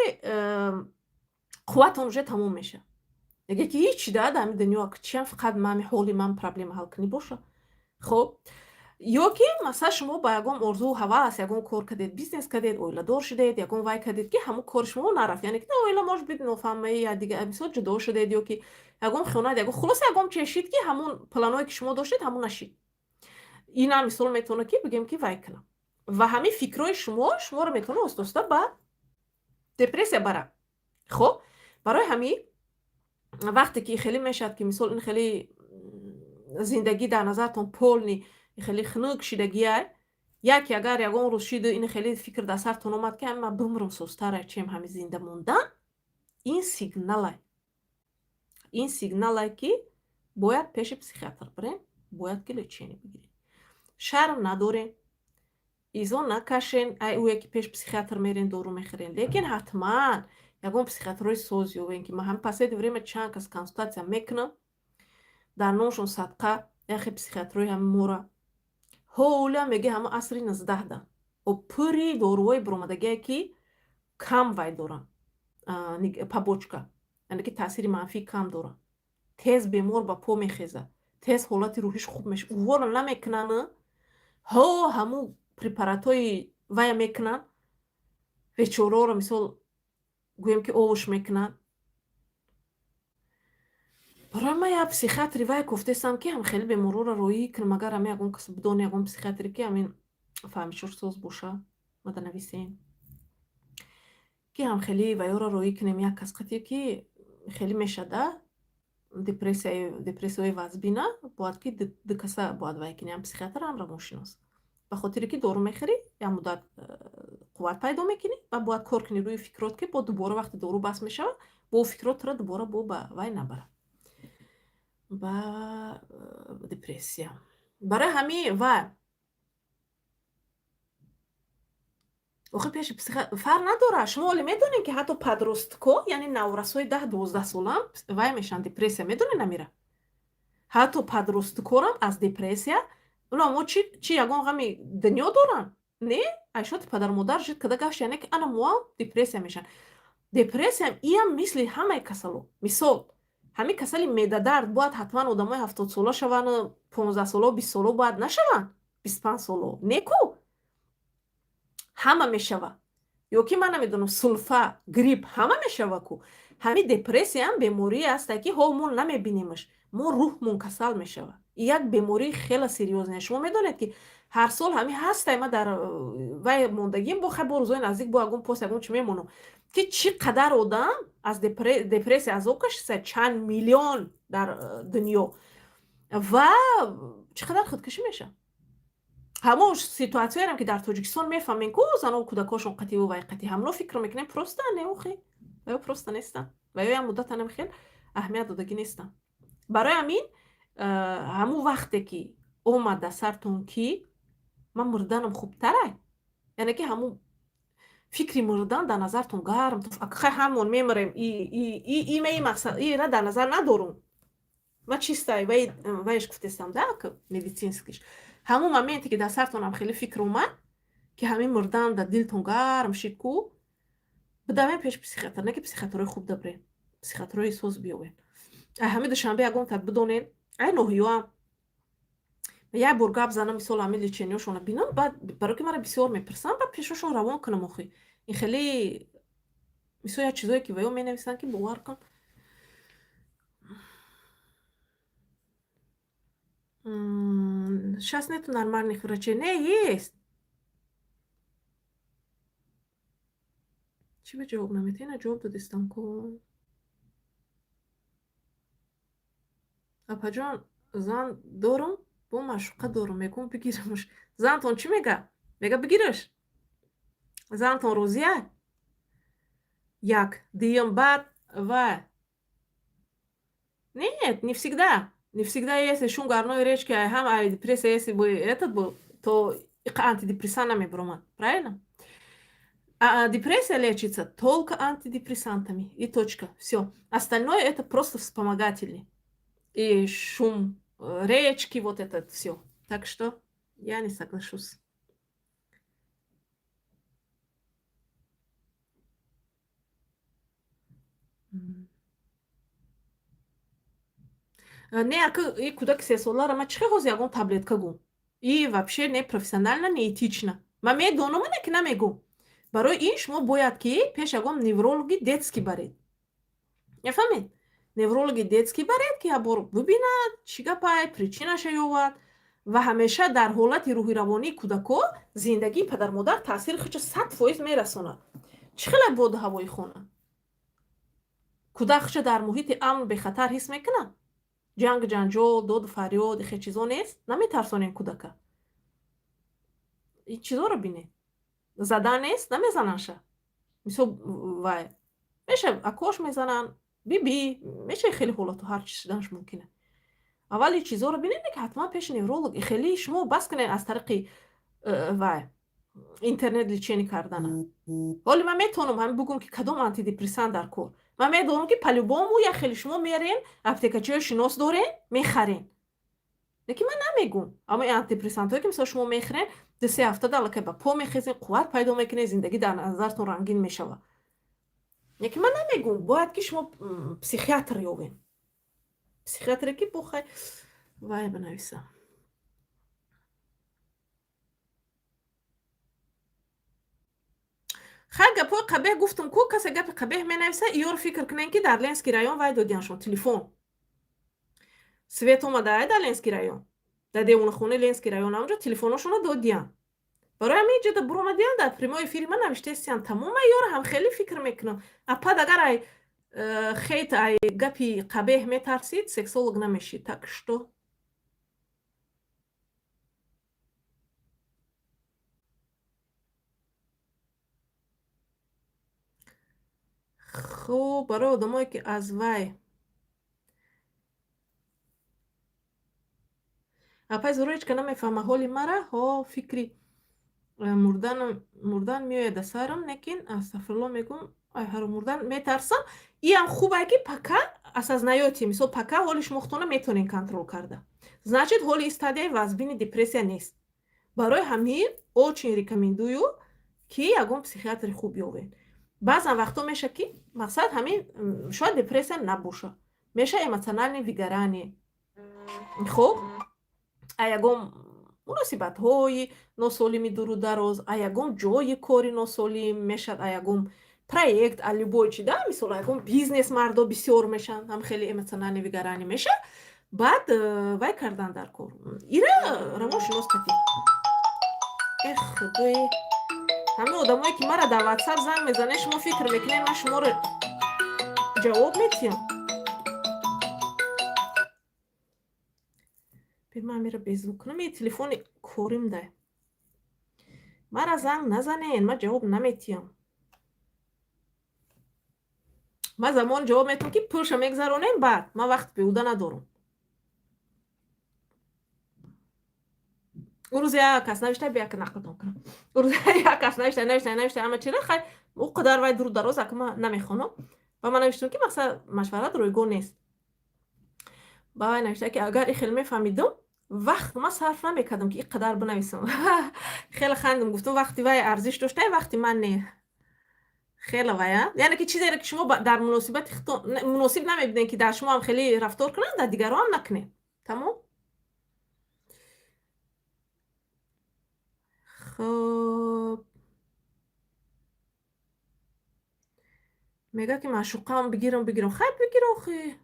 қувватон уже тамом мешавад. Мега, ки ҳичи да дар ҳами дунё чиам, фақат ман ҳоли ман проблема ҳал кунӣ боша. Хоб, ё ки масалан, шумо ба ягон орзуу ҳавас ягон кор кардед, бизнес кардед, оиладор шудед, ягон вай кардед, ки ҳамон кори шумо нарафт, яъне ки на оила, может быть, нофаҳмаи я дига, мисол, ҷудо шудед ё ки ягон хиёнат, ягон, хулоса, ягон чизе шид, ки ҳамон планое, ки шумо доштед, ҳамон нашид. Инам, мисол, метавонад, ки бигем, ки вай кунам ва ҳамин фикрҳои шумо шуморо метавонад оста оста ба депрессия барад. Хоб, барои ҳамин вақте ки хеле мешавад, ки мисол, ин хеле зиндагӣ дар назартон полный хеле хунук шидагиай, яке агар ягон рӯз шиду ин хеле фикр дар сартон омад, ки ман бимрам созтара, чем ҳами зинда мондан, ин сигналай, ин сигналай, ки бояд пеши психиатр бирем, бояд ки лечение бигирем. Шарм надорем, изо накашен ай ӯе, ки пеш психиатр мерен, дору мехӯрен, лекин ҳатман ягон психиатрҳои соз ёбем, ки ман ҳами последнее время чанд кас консултатсия мекунам, дар номшон садқа, яхе психиатрҳои ҳами мора ҳолиам меги ҳама асри 19-да пури доруҳои биромадагие, ки кам вай доранд, побочка, яъне ки таъсири манфӣ кам доранд, тез бемор ба по мехезад, тез ҳолати рӯҳиш хуб мешавад. Увора намекунанд, ҳо ҳамун препаратҳои вая мекунанд, бечораоро, мисол, гӯем, ки овуш мекунанд. Барои ман як психиатри вай гуфтестам, ки ҳам хеле беморҳоро роҳӣ кунам. Агар ҳами ягон кас бидоне, ягон психиатре, ки ҳамин фаҳмишош соз боша, мада нависен, ки ҳам хеле ваёро роҳӣ кунем як кас қатӣ, ки хеле мешада депрессияҳои вазбина, бояд ки ду каса бояд вай кунем, ҳам психиатр, ҳам равоншинос, ба хотире ки дору мехӯрӣ, як муддат қувват пайдо мекунӣ ва бояд кор кунӣ рӯи фикрот, ки бо дубора вақте дору бас мешавад, бо фикрот тура дубора бо ба вай набарад, ба депрессия. Барои ҳамин ва охир пеши фарқ надорад. Шумо оле медонед, ки ҳатто подростко, яъне наврасҳои 10-12 солаам вай мешаванд, депрессия, медонед намира? Ҳатто подросткорам аз депрессия. Уно мо чи ягон ғами дунё доранд? Не, айшоти падару модар жид када гашт, яъне ки ана моам депрессия мешаванд. Депрессиям иам мисли ҳамаи касало. Мисол, ҳамин касали меъдадард бояд ҳатман одамои 70-сола шаванд, 15-соло, 20-соло бояд нашаванд, 25-соло не ку, ҳама мешава. Ё ки ман намедонам, сулфа, грипп ҳама мешава ку. Ҳамин депрессияам беморие аста, ки ҳо мо намебинимаш, мо рӯҳмон касал мешава. Як бемории хеле серьёзная. Шумо медонед, ки ҳар сол ҳамин ҳастай, ма дар вай мондагим, бо хай, бо рӯзои наздик бо ягон пост, ягон чи мемонам, ки чӣ қадар одам аз депрессия азоб кашида, чанд миллион дар дунё, ва чӣ қадар худкушӣ мешавад. Ҳамон ситуатсияерам, ки дар Тоҷикистон мефаҳмем ку, занон кӯдакҳошон қативу вай қатӣ, ҳамно фикр мекунем, просто не, охи ва ё просто нестам, ва ё як муддатанам хел аҳамият додагӣ нестам. Барои ҳамин ҳамун вақте ки омад дар сартон, ки ман мурданам хубтарай, яъне ки ҳамун фикри мурдан дар назартон гарм, хай, ҳамон мемирем, мақсад ира дар назар надорум, ма чистай вайш гуфтестам да, медицинскиш. Ҳамун моменте ки дар сартонам хеле фикр омад, ки ҳамин мурдан дар дилтон гарм шид ку, бидавем пеш психиатр, не ки психиатрҳои хуб дабрен, психиатрҳои соз биёвен. Ай ҳами Душанбе ягон та бидонен, ай ноҳиёам як бор гап занам, мисол, ҳамин лечениёшонро бинам, баъд барои ки мара бисёр мепурсам, баъд пешошон равон кунам. Охи ин хеле, мисол, як чизое, ки ваё менависанд, ки бовар кун. Сейчас нету нормальных врачей. Не, есть. Чӣ ба ҷавоб наметиҳӣ? На, ҷавоб додистам ку. Апаҷон, зан дорум, бо маъшуқа дорум, мегӯм бигирамаш. Зантон чӣ мега? Мега бигираш? Зантон розия? Як. Дуюм, баъд ва. Нет, не всегда. Не всегда, если шум горной речки, ҳам ай депрессия, если бы этот был, то антидепрессант намебуромад. Правильно? А депрессия лечится только антидепрессантами. И точка. Все. Остальное — это просто вспомогательный. И шум речки, вот это все. Так что я не соглашусь. Не, ака, и кӯдаки 3 солара ман чӣ хел ҳозир ягон таблетка гум? И вообще не профессионально, не этично. Ман медонам, не ки намегум. Барои ин шумо бояд ки пеш ягон неврологи детский баред, мефаҳмед? Неврологи детский баред, ки ябор бибинад, чӣ гапай, причинаша ёвад. Ва ҳамеша дар ҳолати рӯҳи равонии кӯдако зиндагии падармодар таъсири худша 100% мерасонад. Чӣ хеле боду ҳавои хона? Кӯдак худша дар муҳити амн, бехатар ҳис мекунад? Ҷанг, ҷанҷол, доду фарёд, ихе чизо нест? Наметарсонем кӯдака? Ин чизоро бинед. Задан нест? Намезананша? Мисол, вай меша, акош мезананд, биби меша, хеле ҳолату ҳар чиз шуданаш мумкина. Аввал ин чизоро бинед, ки ҳатман пеши невролог. Хеле шумо бас кунед аз тариқи вай интернет лечение кардана. Ҳоли ман метавонам ҳамин бугум, ки кадом антидепрессант дар кор. Ман медонам, ки по-любому як хеле шумо мерен, аптекачиҳои шинос дорен, мехарен, лекин ман намегум. Аммо ин антидепрессантҳое, ки мисол шумо мехӯрен, 2-3 ҳафта аллакай ба по мехезен, қувват пайдо мекунед, зиндагӣ дар назартон рангин мешавад. Лекин ман намегум, бояд ки шумо психиатр ёбен, психиатре ки бохай вай бинависам. Хай, гапҳои қабеҳ гуфтум ку, касе гапи қабеҳ менависа, иёро фикр кунем, ки дар Ленский район вай додияншон телефон. Свет омада дар Ленский район, дар девонахонаи Ленский район, ҳамонҷо телефоношонро додиян. Барои ҳамин иҷода буромадиян, дар прямой эфири ман навиштаистиян. Тамома ёро ҳам хеле фикр мекунам. Апад, агар ай хейт, ай гапи қабеҳ метарсид, сексолог намешид. Так что хуб, барои одамое, ки аз вай апай Зуро ҳеч ка намефаҳма ҳоли мара, ҳо, фикри мурдан меояд да сарам, лекин астағфирулло мегӯм, ай ҳаро мурдан метарсам. Иам хубае, ки пока осознаёте. Мисол, пока ҳоли шумо худтона метавонед контрол карда, значит, ҳоли стадияи вазбини депрессия нест. Барои ҳамин очень рекомендую, ки ягон психиатри хуб ёбед. Баъзан вақтҳо меша, ки мақсад ҳамин шояд депрессия набоша, меша эмоциональное выгорание. Хуб, а ягон муносибатҳои носолими дуру дароз, а ягон ҷои кори носолим мешад, а ягон проект, а любой чи да, мисол, ягон бизнес мардо бисёр мешанд, ҳам хеле эмоциональное выгорание меша. Баъд вай кардан дар кор, ира равоншинос катӣ. Эх, худои, ҳамин одамое, ки мара дар Ватсап занг мезанед, шумо фикр мекунед, ман шуморо ҷавоб метиҳам? Ман амира безвук кунам, е телефони корим дай. Мара занг назанен, ман ҷавоб наметиҳам. Ман замон ҷавоб метиҳам, ки пулша мегзаронем, баъд ман вақт беҳуда надорам. Ӯ рӯз як кас навишта, бия, ка нақлтон кунам. Ӯ рӯз як кас навишта, навишта, навишта, ҳама чира. Хай, ӯ қадар вай дуру дароз ака ман намехонам. Ва ман навиштам, ки мақсад машварат ройгон нест. Ба вай навишта, ки агар и хел мефаҳмидум, вақт ман сарф намекардам, ки ин қадар бинависам. Хеле хандам, гуфтам, вақти вай арзиш дошта, вақти ман не. Хеле вая, яъне ки чизеро, ки шумо дар муносибати худтон муносиб намебинед, ки дар шумо ҳам хеле рафтор кунанд, дар дигарон ҳам накунед. Тамом. Хуб, мегӯяд, ки маъшуқаам бигирам, бигирам. Хай, бигир охи.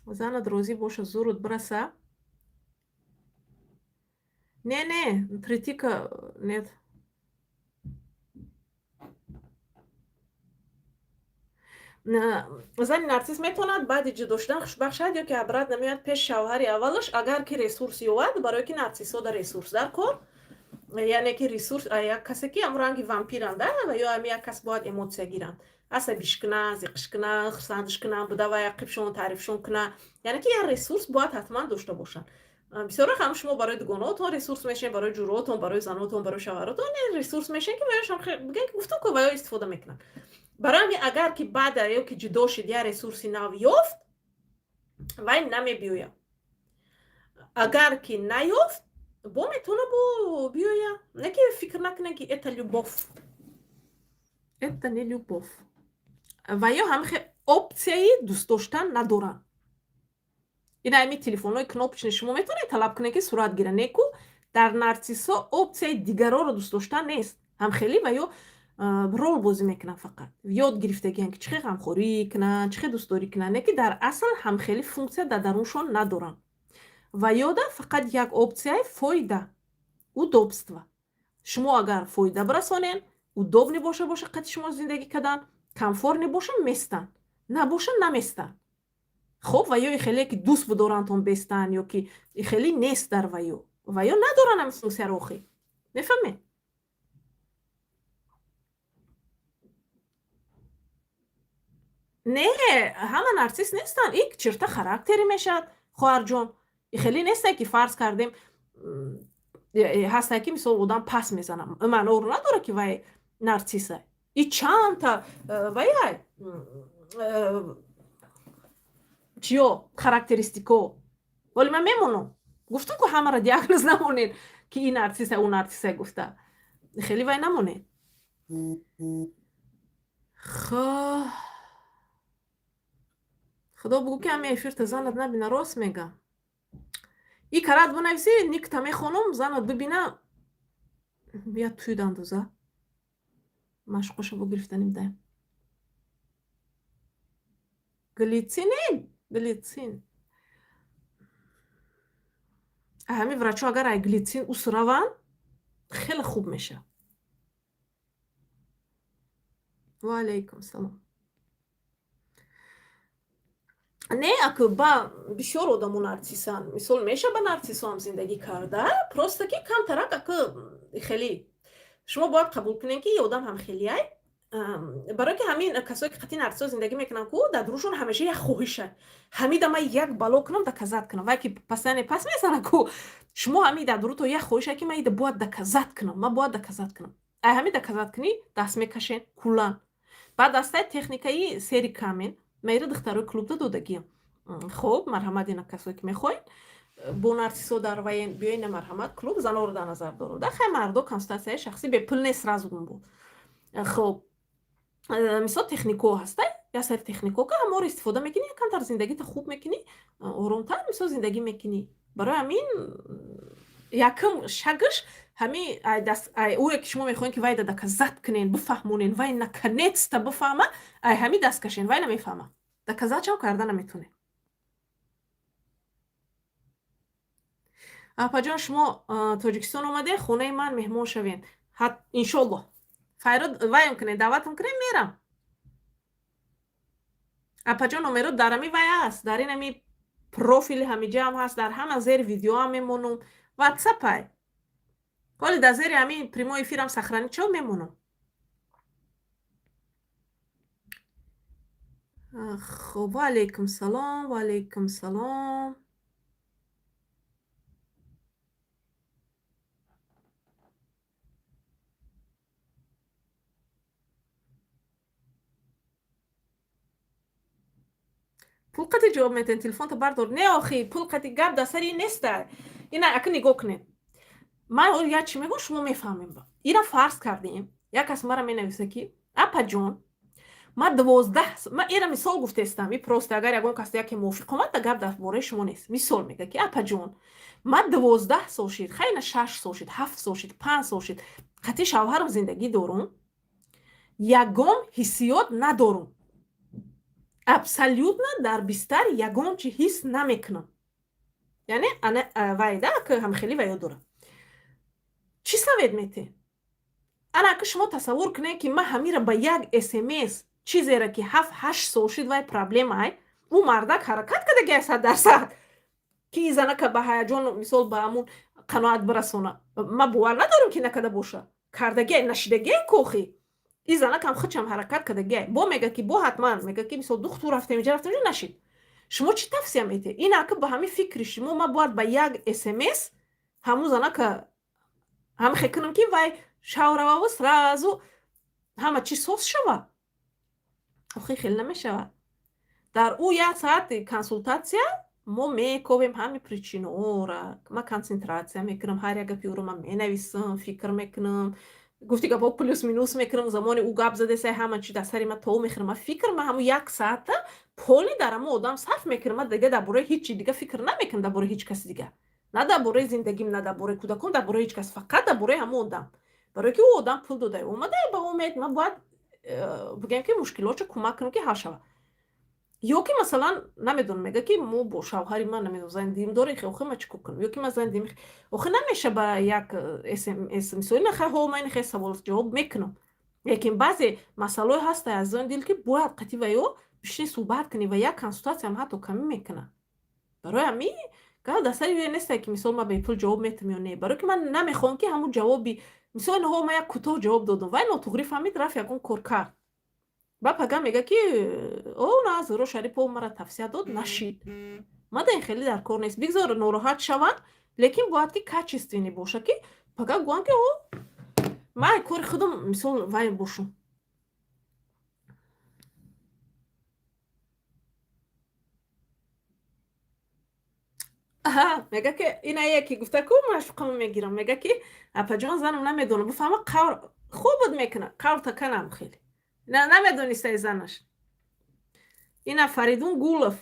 Занат розӣ боша, зурут бираса. Не, не, критика нет. Зани нарсис метавонад баъди ҷудо шудан хушбахт шавад ё ки обратно меояд пеш шавҳари аввалаш, агар ки ресурс ёвад? Барое ки нарсисҳо дар ресурс дар кор, яъне ки ресурс як касе, ки ҳам ранги вампиранд ва ё ҳами як кас бояд эмоция гиранд, асабиш куна, зиқиш куна, хурсандиш куна, буда ва қибшон, таърифшон куна, яъне ки як ресурс бояд ҳатман дошта бошанд. Бисёр ҳам шумо барои дугонаотон ресурс мешавед, барои ҷуроотон, барои занотон, барои шавҳаротон ресурс мешавед, ки ваёшам бигӯян, ки гуфтам ку, ваё истифода мекунанд. Барои ҳамин, агар ки баъда ё ки ҷудо шид, як ресурси нав ёфт, вай намебиёяд. Агар ки наёфт, бо метавона бо биёя. Не ки фикр накунем, ки это любовь, это не любовь. Ва ё ҳамихе опсияи дӯст доштан надоранд. Ина ҳами телефонҳои кнопочный, шумо метавонед талаб кунед, ки сурат гира, неку дар нарсисҳо опсияи дигарорро дӯст доштан нест. Ҳамхелӣ ва ё рол бозӣ мекунанд, фақат ёд гирифтагиан, ки чӣ хел ғамхорӣ кунанд, чӣ хел дӯстдорӣ кунанд, не ки дар асл ҳамхелӣ функсия дар даруншон надоранд. Ва ёда фақат як опсияи фоида, удобство. Шумо агар фоида бирасонен, удобный боша қати шумо зиндагӣ кардан, комфортный боша, местанд, набоша, наместанд. Хоб, ва ё хеле ки дӯст бидорандтон бестанд, ё ки хеле нест дар ваё, ва ё надоранд ҳамин функсияро. Охи, мефаҳмед? Не, ҳама нарсис нестанд. Ик черта характери мешавад, хоҳарҷон. Хеле несте, ки фарз кардем, ҳасте, ки мисол одам пас мезанам, маъноро надорад, ки вай нарсиса. И чандта ваяй чиё характеристико. Вале ман мемонам, гуфтам ку, ҳамаро диагноз намонед, ки ин нарсиса, ӯ нарсиса гуфта, хеле вай намонед. Хо, худо бугӯ, ки ҳами эфирта занат набина. Рост мегам, и карат бинависӣ, никта мехонам, занат бибина, я туюд андоза машқоша бо гирифтаним даем. Глицине, глицин. Ҳами врачо агар ай глицин ус раванд, хеле хуб мешавад. Ва алайкум салом. Не, аку ба бисёр одамо нарсисанд. Мисол, меша ба нарсисоам зиндагӣ карда, просто ки камтарак аку хеле шумо бояд қабул кунед, ки одам ҳам хелиай. Барое ки ҳамин касое ки қатъи нарсисо зиндагӣ мекунанд ку, дар дурушон ҳамеша як хоҳиша: ҳамида ман як бало кунам, доказать кунам. Вай ки постоянно пас мезана ку, шумо ҳами дар дуруто як хоҳиша, ки ман ида бояд доказать кунам, ман бояд доказать кунам. Ай ҳами доказать кунӣ даст мекашен куллан. Баъд астаи техникаи серый камень ман ира духтарои клубда додагиям. Хоб, марҳамат, ина касое ки мехоҳед бо нарсисо дар ваен биёен, марҳамат, клуб занонро дар назар дорам да. Хай, мардо консултатсияи шахсӣ бепул нест, сразу буд. Хоб, мисол, техникаҳо ҳастай, як сари техникаҳо, ки ҳамаро истифода мекунӣ, камтар зиндагита хуб мекунӣ, оромтар мисол зиндагӣ мекунӣ. Барои ҳамин якум шагш ҳами ӯе ки шумо мехоҳед, ки вайда доказать кунен, бифаҳмонен, вай наконец-то бифаҳма, ай ҳами даст кашен. Вай намефаҳма, доказатьам карда наметонед. Апаҷон, шумо Тоҷикистон омаде, хонаи ман меҳмон шавен. Иншоллоҳ, файрод ваем кунед, даъватам кунед, мерам. Апаҷон, номеро дар ҳами вай аст, дар ин ҳами профили ҳамиҷаам ҳаст, дар ҳама зери видеоам мемонам, ватсапай. Ҳоли дар зери ҳамин прямой эфирам сохранить шав, мемонам. Хоб, ва алайкум салом, ва алайкум салом. Пул қати ҷавоб метиҳен, телефонто бардор. Не, охи, пул қати гап дар сари ин неста. Ина ака нигоҳ кунед, ман ҳол як чӣ мегӯм, шумо мефаҳмем. Ира фарз кардем, як кас мара менависа, ки апаҷон, ман 12, ман ира мисол гуфтестам, и просто агар ягон кас яке мувофиқ омад, да гап дар бораи шумо нест. Мисол мега, ки апаҷон, ман 12 сол шид, хайна, 6 сол шид, 7 сол шид, 5 сол шид, қатъи шавҳарам зиндагӣ дорум, ягон ҳиссиёт надорум, абсолютно дар бистар ягон чи ҳис намекунам. Яъне вайда ҳамхелӣ ваё дорам. Чӣ совет метиҳед? Ана ака шумо тасаввур кунед, ки ман ҳамира ба як смс, чизеро ки 7-8 сол шид вай проблемай, ӯ мардак ҳаракат кардаги 100% ки и занака ба ҳаяҷон, мисол, ба ҳамун қаноат бирасона. Ман бовар надорам, ки накарда боша. Кардагиай, нашидагиай кохи и занакам худшам ҳаракат кардагиай. Бо мега, ки бо ҳатман мега, ки мисол духтур рафтем, инҷа рафтем, инҷа нашид. Шумо чӣ тавсия метиҳед? Ин ака ба ҳамин фикри шумо, ман бояд ба як смс ҳамун занака ҳамихе кунам, ки вай шав рававу сразу ҳама чиз соз шава? Охи, хеле намешавад. Дар ӯ як соат консултатсия. Мо мековем ҳами причинаҳоро. Ман консентратсия мекунам, ҳар як гапи ӯро ман менависам, фикр мекунам, гуфти гапҳо плюс минус мекунам. Замони ӯ гап задеса, ҳама чи дар сари ман то мехӯрам. Ман фикр, ман ҳамун як саата поли дар ҳамун одам сарф мекунам. Ман дига дар бораи ҳеҷ чи дига фикр намекунам, дар бораи ҳеҷ каси дига, на дар бораи зиндагим, на дар бораи кӯдакон, дар бораи ҳеҷ кас, фақат дар бораи ҳамун одам, барое ки ӯ одам пул дода омада ба умед. Ман бояд бигӯям, ки мушкилотшо кӯмак кунам, ки ҳал шавад. Ё ки, масалан, намедонам, мега, ки мо бо шавҳари ман, намедонам, зани дим дорем, охи ма чӣ кор кунам? Ё ки ман зани дим, охи намеша ба як смс. Мисоли нахаҳо, ман хе савол ҷавоб мекунам, лекин баъзе масъалаҳое ҳаста, азизони дил, ки бояд қатъи ва ё бишини, суҳбат кунӣ ва як консултатсиям ҳатто камӣ мекунад. Барои ҳамин гап дар сари несте, ки мисол ман бепул ҷавоб метам ё не, барое ки ман намехоҳам, ки ҳамун ҷавоби, мисол, инҳо ман як кӯтоҳ ҷавоб додам, вай нотуғрӣ фаҳмид, рафт, ягон кор кард, баъд пага мега, ки о, на, Зуҳро Шарипова мара тавсия дод, нашид. Мада ин хеле дар кор нест. Бигзор нороҳат шаванд, лекин бояд, ки качественный боша, ки пага гӯянд, ки о, ман кори худам, мисол, вай бошум. Аҳа, мега, ки ина яке гуфта ку машуқамо мегирам, мега, ки апаҷон, занам намедонам бифаҳма, қавр хуб буд мекуна, қавр таканам хеле намедонистай занаш. Ина Фаридун Гулов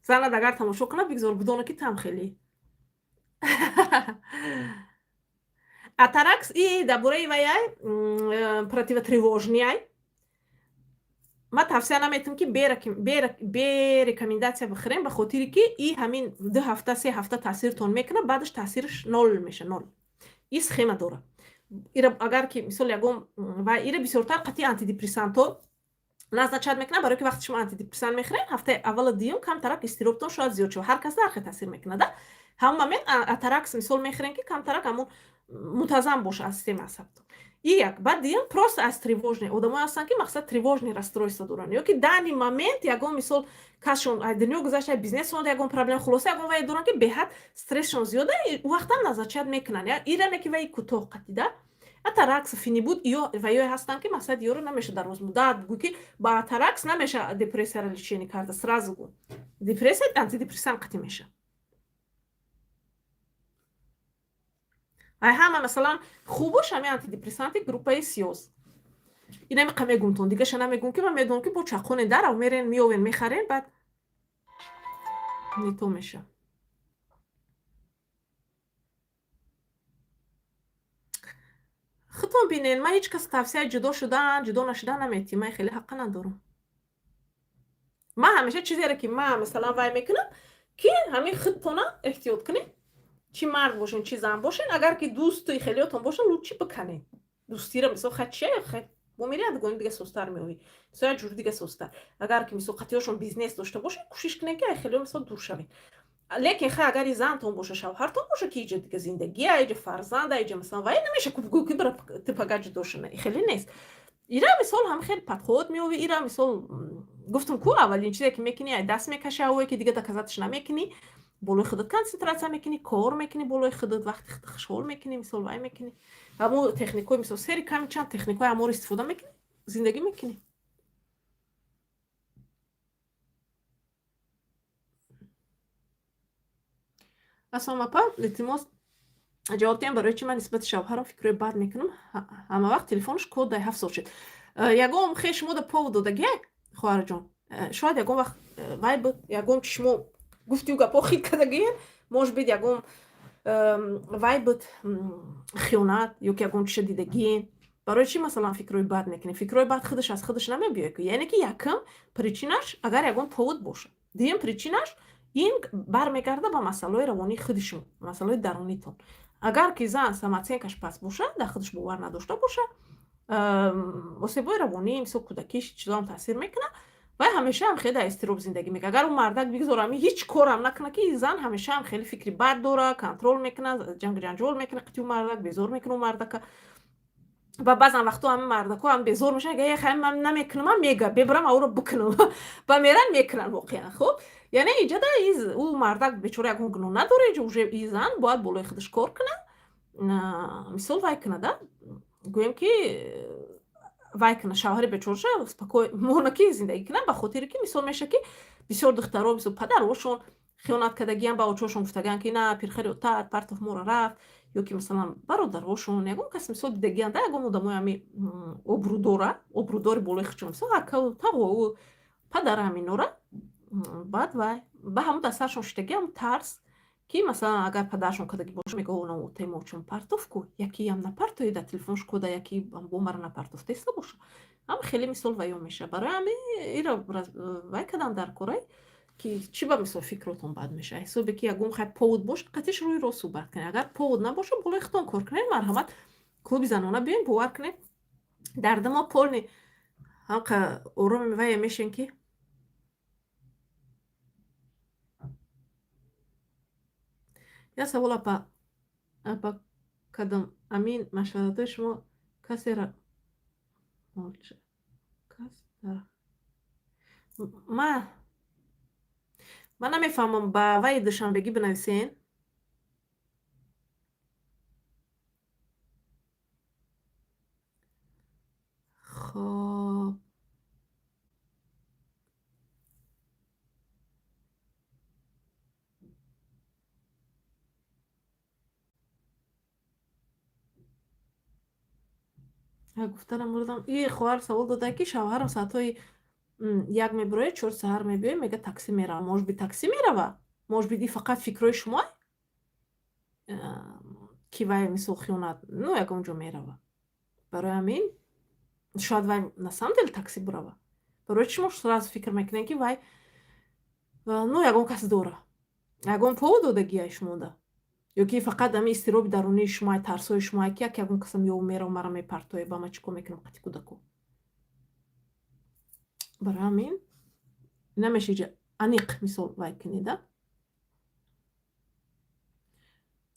занад агар тамошо кунад, бигзор бидона, ки там хеле атаракс и дар бораи ваяй противотревожный ай. Ман тавсия наметам, ки бе рекомендация бихӯрем, ба хотире ки и ҳамин 2 ҳафта, 3 ҳафта таъсиртон мекунад, баъдаш таъсираш нол меша, нол. И схема дора. Ира агар ки мисол ягон ва ира бисёртар қатъи антидепрессантҳо назначать мекунад, барое ки вақте шумо антидепрессант мехӯред, ҳафтаи аввала, дуюм камтарак изтиробтон шояд зиёд шавад. Ҳар кас дар хел таъсир мекунад. Ҳамон момент атаракс мисол мехӯрем, ки камтарак ҳамон мунтазам боша аз системаи асабтон. И як. Баъд дуюм, просто аз тревожный одамое ҳастанд, ки мақсад тревожный расстройство доранд, ё ки данный момент ягон, мисол, касшон аз дунё гузашта, бизнесшон ягон проблема, хулоса, ягон вае доранд, ки беҳад стрессшон зиёда, вақтам назначать мекунанд. Иране ки ваи кӯтоҳ қатида атаракс, фенибут ё ваёе ҳастанд, ки мақсад ёро намеша дар розмуддат гӯ, ки ба атаракс намеша депрессияро лечение карда. Сразу гӯ, депрессия антидепрессант қатӣ меша. Ай ҳама, масалан, хубош ҳами антидепрессанти группаи сиёз. Инами қа мегумтон, дигаша намегум, ки ман медонам, ки бо чақоне дарав мерен, меовен, мехарен, баъд не то меша. Худтон бинен, ман ҳеҷ кас тавсияи ҷудо шудан, ҷудо нашудан наметиҳам. Ман хеле ҳаққа надорам. Ман ҳамеша чизере, ки ман, масалан, вай мекунам, ки ҳамин худтона эҳтиёт кунед, чӣ мард бошен, чӣ зан бошен. Агар ки дӯсту хелиётон бошен, лучше биканед дӯстира. Мисол, ха чия, бо мери ядгони дига состар меоӣ, мисол, як ҷури дига состар. Агар ки, мисол, қатиёшон бизнес дошта бошед, кӯшиш кунед, ки ай хелиё, мисол, дур шавед. Лекин хай, агар и зантон боша, шавҳартон боша, ки иҷа дига зиндагия, иҷа фарзанда, иҷа, масалан, вай намеша гӯ, ки бира ты пага ҷудо шуна, хеле нест. Ира, мисол, ҳам хеле подход меови. Ира, мисол, гуфтум ку, аввалин чизе, ки мекунӣ, ай даст мекаши, авое ки дига доказать ш намекунӣ, болои худат консентратсия мекунӣ, кор мекунӣ болои худат, вақти худ хушҳол мекунӣ, мисол, вай мекунӣ, ҳамун техникҳои, мисол, сери ками чанд техникҳои ҳаморо истифода мекунӣ, зиндагӣ мекунӣ. Ассалому апа, илтимос, ҷавоб диҳам: барои чи ман нисбати шавҳарам фикрҳои бад мекунам ҳама вақт? Телефонаш код дай 7 сол шуд. Ягон хе шумо да повод додагия, хоҳарҷон? Шояд ягон вақт вай буд, ягон чи шумо гуфтию гапҳо хит кардагиен, может быть, ягон вай буд, хиёнат ё ки ягон чиша дидагиен. Барои чӣ, масалан, фикрҳои бад мекунем? Фикрҳои бад худаш аз худаш намебиёяд. Яъне ки якум причинаш, агар ягон повод бошад. Дуюм причинаш, ин бармегарда ба масъалаҳои равонии худи шумо, масъалаҳои дарунитон. Агар ки зан самооценкаш паст бошад, дар худаш бовар надошта бошад, осебҳои равонӣ, мисол, кӯдакиш, чизоам таъсир мекунад, вай ҳамеша ҳам хеле дар изтироб зиндагӣ мекунад. Агар ӯ мардак бигзор ами ҳеҷ корам накунад, ки зан ҳамеша ҳам хеле фикри бад дора, контроль мекунад, ҷангу ҷанҷол мекунад қити ӯ мардак, безор мекунад ӯ мардака. Ва баъзан вақтҳо ҳами мардако ҳам безор мешаванд, га хай, ман намекунам, мега бебарам авро бикунам, ва меран, мекунанд воқеан. Хуб, яъне иҷода ӯ мардак бечора ягон гуноҳ надора. Иҷо уже и зан бояд болои худаш кор кунад, мисол, вай кунада, гӯем ки вай кунад, шавҳари бечораша спокойно ки зиндагӣ кунад, ба хотире ки, мисол, меша, ки бисёр духтаро, мисол, падарошон Хиёнат кардагиам, ба очошон гуфтагиан, ки на, пирхари отат партов мора рафт, ё ки, масалан, бародарошон, ягон кас, мисол, дидагиан да, ягон одамои ҳами обрӯдора, обрӯдори болои хичон, мисол, акау, тағоу, падара, ҳаминора. Баъд вай ба ҳамун дар саршон шидаги ҳамун тарс, ки, масалан, агар падарашон кардагӣ боша, мега: "О, отаи мо чун партов ку, якиам напартои дар телефонш кода, яки бо мара напартофтеста боша." Ҳам хеле, мисол, ваё меша. Барои ҳамин иро вай кадан дар корай, ки чӣ ба, мисол, фикротон бад меша. Ҳисобе ки ягон хай повод боша, қатиш рӯи рост суҳбат кунед. Агар повод набоша, болои худтон кор кунед. Марҳамат, клуби занона биёен. Бовар кунед, дарди мо полный ҳамқа ороми вае мешен, ки як савол, апа, кадом амин машваратҳои шумо касера кас ман намефаҳмам. Ба ваи Душанбегӣ бинависен. Хоб, гуфтанам мурдам. И хоҳар савол дода, ки шавҳарам соатҳои 1 мебирояд, 4 саҳар мебиёяд, мега, таксӣ меравам. Может быть, таксӣ мерава, может быть, и фақат фикрҳои шумо, ки вай, мисол, хиёнат, ну, ягон ҷо мерава. Барои ҳамин шояд вай на самом деле таксӣ бурава. Барои чи шумо сразу фикр мекунед, ки вай, ну, ягон кас дора, ягон повод додагиай шумода, ё ки фақат ҳамин изтироби дарунии шумоай, тарсҳои шумоай, ки як ягон касам ё мерава, мара мепартояд, ба ман чӣ кор мекунам қати кӯдако? Барои ҳамин намеша иҷа аниқ, мисол, вай кунеда.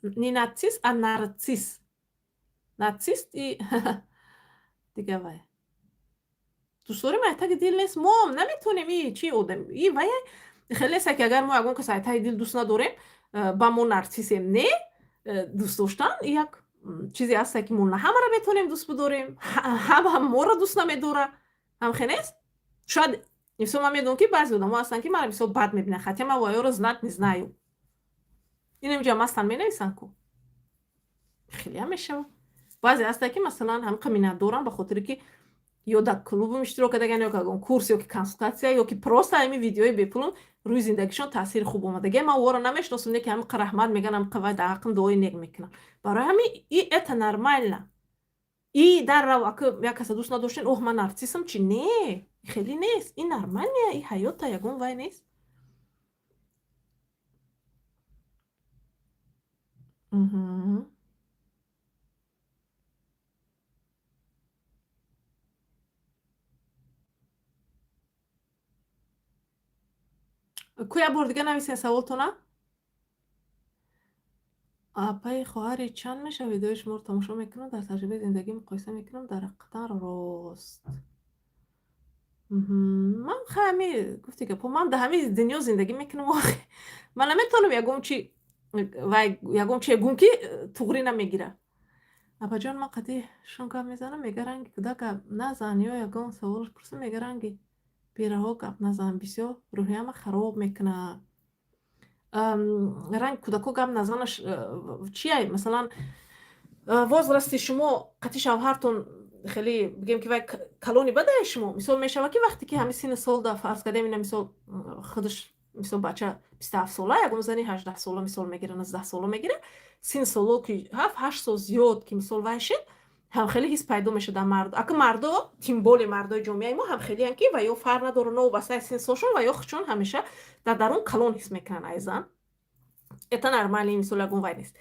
Не нацисс, а нарцисс. Нацист и дига вай дӯстдорим айтаги дил нест. Мо наметонем и чи одам и вай хеле нест, ки агар мо ягон кас айтаги дил дӯст надорем, ба мо нарсисем. Не, дӯст доштан як чизе ҳаста, ки мо на ҳамаро метавонем дӯст бидорем, ҳама моро дӯст намедора. Ҳамхе нест? Шояд, мисол, ман медонам, ки баъзе одамо ҳастанд, ки мара, мисол, бад мебинанд, хотя ман ваёро знать не знаю. Инамҷа ҳастанд, менависанд ку, хелеам мешавад. Баъзе ҳастанд, ки, масалан, ҳамқа миннатдорам, ба хотире ки ё дар клубам иштирок кардаган, ё ягон курс, ё ки консултатсия, ё ки просто ҳамин видеои бепулум рӯи зиндагишон таъсири хуб омадагия. Ман ӯро намешиносам, не ки ҳамқа раҳмат меган, ҳамқа вай дар ҳаққам дуои нек мекунам. Барои ҳамин и это нормально. И дар рав, ака як каса дӯст надоштен, оҳ, ман нарсисам чи? Не, хеле нест, ин нормальная, и ҳаёта, ягон вай нест. Ку, як бор дига нависен саволтона. Апаи хоҳари чанд мешавад? Видеои шуморо тамошо мекунам, дар таҷрибаи зиндагӣ муқоиса мекунам, дар ҳақиқатан рост. Ман хай ҳами гуфти гапҳо, ман дар ҳамин дунё зиндагӣ мекунам. Ман наметавонам ягон чи вай, ягон чие гум, ки туғрӣ намегира. Апаҷон, ман қадди шон гап мезанам, мега, ранги кӯдак гап назан, ё ягон саволаш пурсам, мега, ранги бераҳо гап назан, бисёр рӯҳияма хароб мекунад. Ранги кӯдакҳо гап назанаш чия? Масалан, возрасти шумо қати шавҳартон хеле, бигем, ки вай калони бадаи шумо, мисол, мешавад, ки вақте ки ҳамин синни сол да, фарз кардем, ина, мисол, худаш, мисол, бача 27 сола, ягон зани 18 сола, мисол, мегира, 19 сола мегира, синни соло ки 7-8 сол зиёд ки, мисол, вай шид, ҳам хеле ҳис пайдо мешавад дар мард. Ака мардо, тем более мардои ҷомеаи мо ҳам хелеян, ки ва ё фарқ надорад, новобаста аз синни солшон, ва ё худшон ҳамеша дар дарун калон ҳис мекунанд ай зан. Это нормально, мисол, ягон вай нест.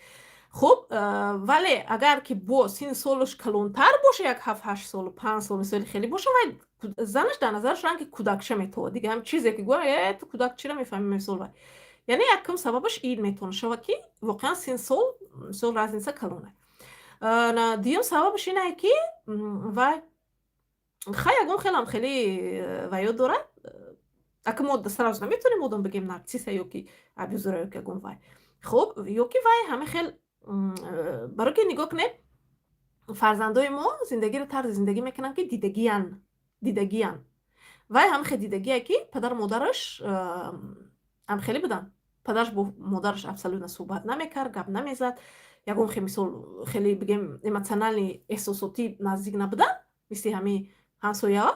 Хуб, вале агар ки бо синни солаш калонтар боша, як 7-8 сол, 5 сол, мисоли, хеле боша, вай занаш дар назараш ранги кӯдакча метавад. Дига ҳам чизе ки гӯя, э, ту кӯдак чира мефаҳмӣ, мисол, вай. Яъне якум сабабаш ин метавонад шавад, ки воқеан синни сол, мисол, разница калона. Дуюм сабабаш инае, ки вай хай ягон хелам хеле ваё дорад. Ака мо сразу наметавонем одам бигем нарсиса ё ки абьюзера, ё ки ягон вай. Хуб, ё ки вай ҳама хел, барои ки нигоҳ кунед, фарзандои мо зиндагиро тарзи зиндагӣ мекунанд, ки дидагиян. Вай ҳама хел дидагие, ки падару модараш ҳам хеле буданд. Падараш бо модараш абсолютно суҳбат намекард, гап намезад, ягон хе, мисол, хеле, бигем, эмоциональный, эҳсосотӣ наздик набуданд, мисли ҳамин ҳамсояҳо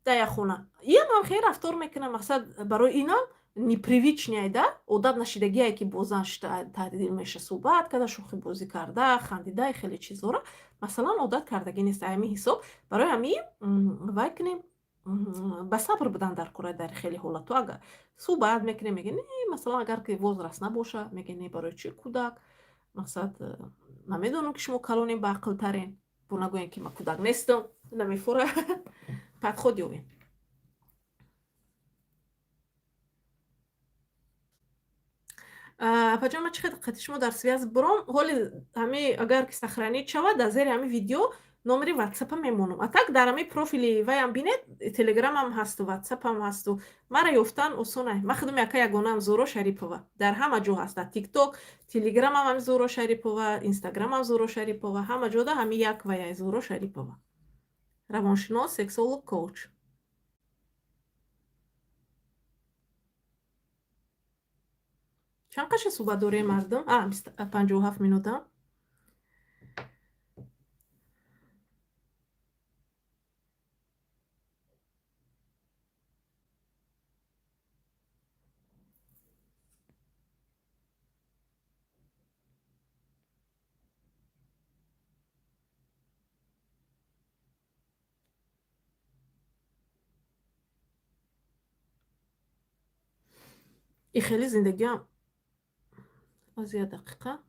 дар як хона. Иам ҳам хеле рафтор мекунад. Мақсад, барои инам непривычный да, одат нашидагие, ки бо зан таҳдид меша, суҳбат карда, шӯхибозӣ карда, хандида, хеле чизҳоро, масалан, одат кардагӣ нест. Ҳамин ҳисоб, барои ҳамин вай кунем, ба сабр будан дар кора. Дар хеле ҳолатҳо, агар суҳбат мекунем, меге, не, масалан, агар ки возраст набоша, меге, не, барои чӣ кӯдак? Мақсад, намедонам, ки шумо калонем, баақлтарен, бо нагӯем, ки ман кӯдак нестам, намефура. Подход ёбем. Апаҷон, ман чӣ қадр қати шумо дар связь буром? Ҳоли ҳами, агар ки сохранить шавад, дар зери ҳами видео номери ватсапа мемонам. А так дар ҳами профили ваям бинед, телеграмам ҳасту, ватсапам ҳасту, мара ёфтан осона. Ман худам яка ягонаам, Зуро Шарипова дар ҳама ҷо ҳаст: дар Тикток, телеграмам ҳами Зуро Шарипова, инстаграмам Зуро Шарипова, ҳама ҷода ҳами як ваяй, Зуро Шарипова, равоншинос, сексолог, коуч. Чанд қаша суҳбат дорем, мардум? 57 минута. И хеле зиндагиам аз як дақиқа.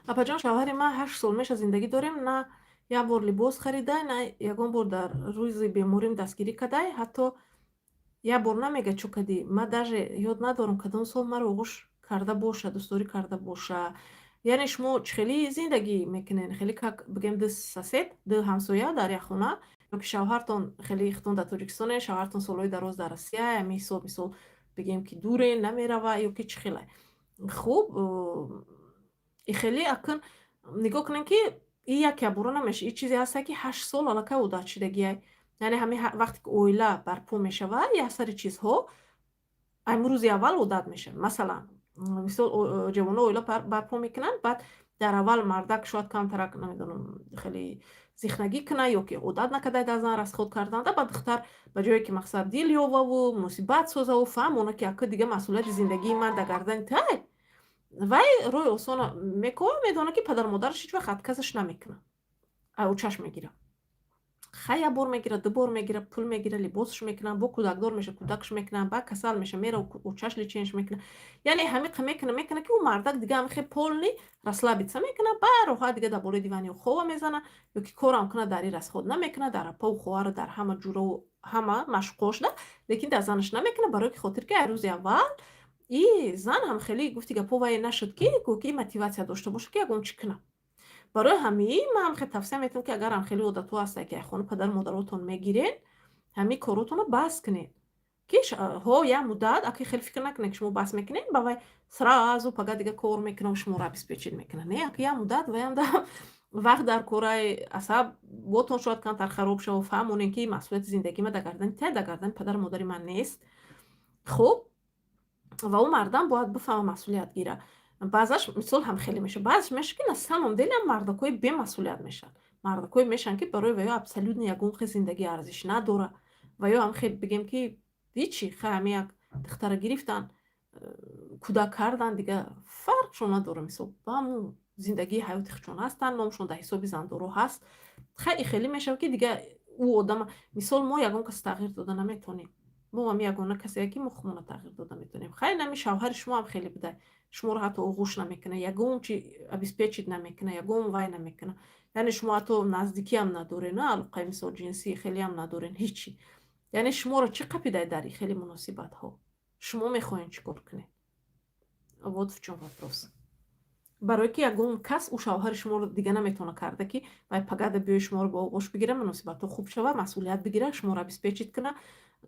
Апаҷон, шавҳари ман 8 сол меша зиндагӣ дорем, на як бор либос харидай, на ягон бор дар рӯзи беморим дастгирӣ кардай, ҳатто як бор намега, чӯ кадӣ. Ман даже ёд надорам, кадом сол маро оғӯш карда боша, дӯстдорӣ карда боша. Яъне шумо чӣ хеле зиндагӣ мекунед? Хеле, как бигем, ду сосед, ду ҳамсоя дар як хона, ё ки шавҳартон хеле хитон дар Тоҷикистоне, шавҳартон солҳои дароз дар Россия, ҳамин ҳисоб, мисол, бигем, ки дуре намерава, ё ки чӣ хеле? Хуб, и хеле акн нигоҳ кунем, ки и як ябора намеша. И чизе ҳаста, ки 8 сол аллакай одатшидагиай. Яъне ҳамин вақте ки оила барпо мешавад, як сари чизҳо рӯзи аввал одат мешавад. Масалан, мисол, ҷавоно оила барпо мекунанд, баъд дар аввал мардак шояд камтарак, намедонам, хеле зихнагӣ кунад ё ки одат накарда дар зан расход карданда. Ба духтар, ба ҷое ки, мақсад, дил ёваву муносибат созаву фаҳмона, ки ака, дига масъулияти зиндагии ман дар гардани тай, вай роҳи осона мекова, медонад, ки падару модараш ҳеҷ вақт отказ аш намекунад, учаш мегирад. Хай, як бор мегирад, ду бор мегирад, пул мегирад, либосш мекунад, бо кӯдакдор меша, кӯдакш мекунад, баъд касал меша, мера, учаш лечение ш мекунад. Яъне ҳамиқа мекуна, мекуна, ки ӯ мардак дига ҳамихе полный расслабиться мекунад, ба роҳат дига дар болои дивани хова мезана, ё ки корам кунад, дар и расход намекунад, дар апаву хоҳару, дар ҳама ҷураву ҳама машқошда, лекин дар занаш намекунад, барои ки хотир ки ай рӯзи аввал и зан ҳам хеле, гуфти гапо, вай нашуд, ки ки мотивация дошта бошад, ки ягон чӣ кунад. Барои ҳамин ман ҳам хеле тавсия метавам, ки агар ҳам хеле одатҳо ҳастанд, ки хона падару модаротон мегирен, ҳамин коротонро бас кунед, ки ҳо як муддат аки хеле фикр накунед, ки шумо бас мекунед, ба вай сразу пага дига кор мекунам, шуморо обеспечить мекунад. Не, аки як муддат ваям да вақт дар кораи асаб ботон шояд камтар хароб шава. Фаҳмонем, ки масъулияти зиндагии ман дар гардани та, дар гардани падару модари ман нест. Хуб, ва ӯ мардам бояд бифаҳма, масъулият гира. Баъзаш, мисол, ҳам хеле мешавад, баъзеш мешавад, ки на самом деле ҳам мардакҳои бемасъулият мешаванд, мардакҳое мешаванд, ки барои ваё абсолютно ягон хел зиндагӣ арзиш надорад. Ва ё ҳам хел, бигем, ки ҳичи, хай, ҳами як духтара гирифтан, кӯдак кардан, дига фарқшон надорад. Мисол, ба ҳамун зиндагии ҳаёти худшон ҳастанд, номшон дар ҳисоби зандоро ҳаст. Хай, хеле мешавад, ки дига ӯ одама, мисол, мо ягон кас тағйир дода наметавонем. Мо ҳам ягона касе, ки мо худмонро тағйир дода метавонем. Хай, нами шавҳари шумо ҳам хеле буда, шуморо ҳатто оғӯш намекунад, ягон чи обеспечить намекунад, ягон вай намекунад. Яъне шумо ҳатто наздикиам надоред, на алоқаи, мисол, ҷинсӣ хелеам надорен, ҳичи. Яъне шуморо чӣ қапидай дар хеле муносибатҳо? Шумо мехоҳед чӣ кор кунед? Вот в чём вопрос. Барое ки ягон кас ӯ шавҳари шуморо дига наметавона карда, ки вай пагада биёи, шуморо ба оғӯш бигира, муносибатҳо хуб шава, масъулият бигира, шуморо обеспечить куна,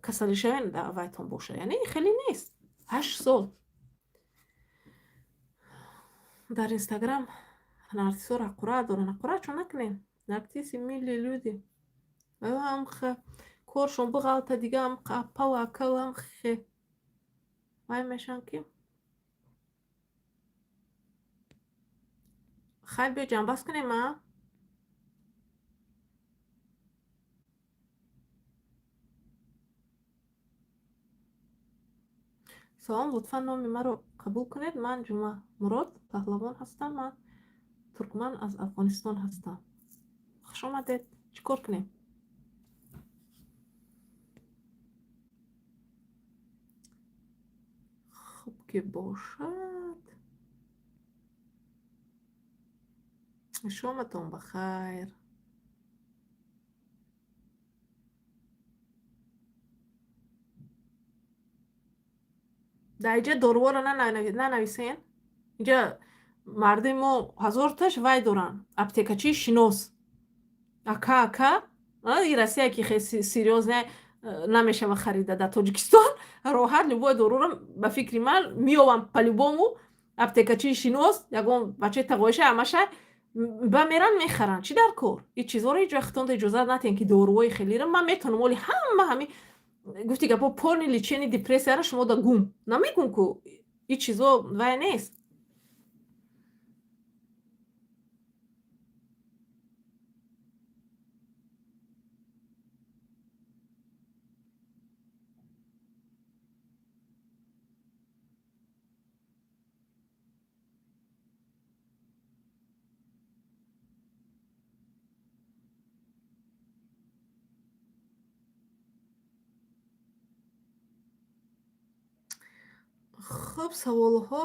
касалӣ шавен, вайтон боша. Яъне хеле нест. 8 сол дар Инстаграм нарсисҳо ҳақорат доранд. Ҳақорат чун накунем, нарсиси милые люди, ҳам коршон буғалта, дига ҳам аппаву акаву ҳам хе. Вай мешаванд, ки хайр, биё, ҷамъбаст кунем. А салом, лутфан номи маро қабул кунед. Ман Ҷумъамурод Паҳлавон ҳастам. Ман туркман, аз Афғонистон ҳастам. Хуш омадед. Чӣ кор кунем? Хуб ки бошад. Шоматон ба хайр. Дар инҷа доруворо нанависен. Инҷа мардуми мо ҳазорташ вай доранд, аптекачии шинос. Ака, ака, и Россия ки хеле серьёзно намешава харида, дар Тоҷикистон роҳат любой доруро, ба фикри ман, меёвам. По-любому аптекачии шинос, ягон бачаи тағоиша, амаша ба меран, мехаранд. Чӣ дар кор? Ин чизҳоро ҳеҷ вақт худтонда иҷозат натиҳем, ки доруҳои хелиро. Ман метавонам оли ҳама ҳами гуфти гапо, полный лечение депрессияро шумо да гум намегум ку, ин чизо вай нест. Хуб, саволҳо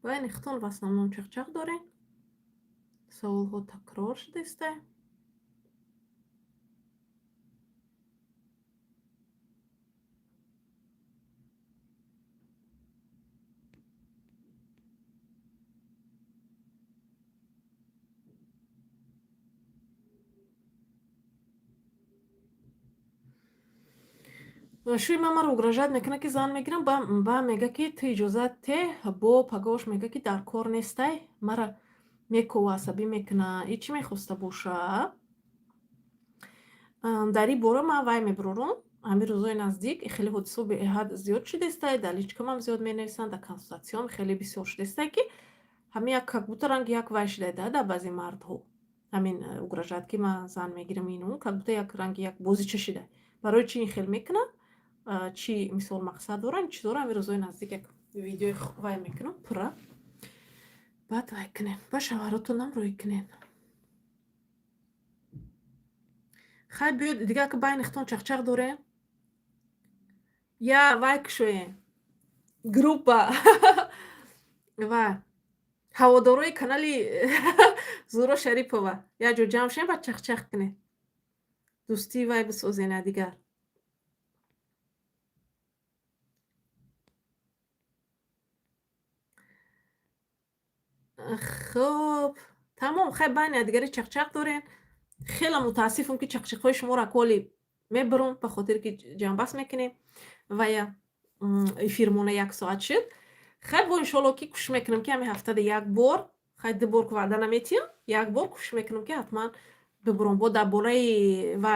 байни худтон в основном чақчақ дорем. Саволҳо такрор шудаиста. Шӯи ман маро угрожать мекунад, ки зан мегирам, ба мега, ки ту иҷозат те, бо пагоҳш мега, ки дар кор нестай, мара мекова, асабӣ мекуна. И чӣ мехоста боша? Дар ин бора ман вай мебурорам. Ҳамин рӯзҳои наздик хеле ҳодисаҳо беҳад зиёд шудаистай, дар личкамам зиёд менависанд, дар консултатсиям хеле бисёр шудаистай, ки ҳамин як как будто ранги як вай шудай да дар баъзе мардҳо. Ҳамин угрожать, ки ман зан мегирам, ину как будто як ранги як бозича шидай. Барои чӣ ин хел мекунанд? Чӣ мисол мақсад доранд? Чизоро ҳамин рӯзҳои наздик як видеои вай мекунам пурра. Баъд вай кунем. Ба шавҳаротонам рӯй кунед. Хайр, биёед, дигар ки байни худтон чақчақ дорем. Я вай кушоем. Группа ва ҳаводорои канали Зуро Шарипова як ҷо ҷамъ шавем, баъд чақчақ кунем. Дӯстии вай бисозена дигар. Хуб, тамом, хайр, байни якдигари чақчақ дорем. Хеле мутаассифам, ки чақчақҳои шуморо аколи мебурам, ба хотире ки ҷамъбаст мекунем ва я эфирмона як соат шуд. Хайр, бо иншоалло, ки кӯшиш мекунам, ки ҳамин ҳафтада як бор, хайр, ду бор ваъда наметиҳам, як бор кӯшиш мекунам, ки ҳатман бибурам. Бо дар бораи ва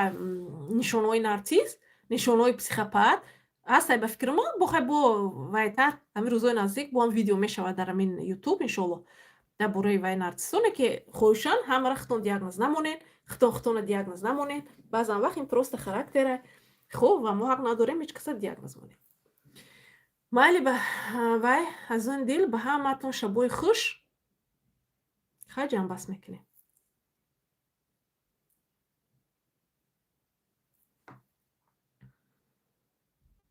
нишонаҳои нарсис, нишонаҳои психопат ҳастай, ба фикри мо, бо хайр, бо вайтар ҳамин рӯзҳои наздик бо ҳам видео мешавад дар ҳамин Ютуб, иншоалло, дар бораи вай нарсисоне, ки хоҳишан ҳамаро худтон диагноз намонед, худтон худтонро диагноз намонед. Баъзан вақт ин просто характера. Хуб, ва мо ҳақ надорем ҳеҷ каса диагноз монем. Майли, ба вай, азизони дил, ба ҳамаатон шабои хуш. Хайр, ҷамъбаст мекунем.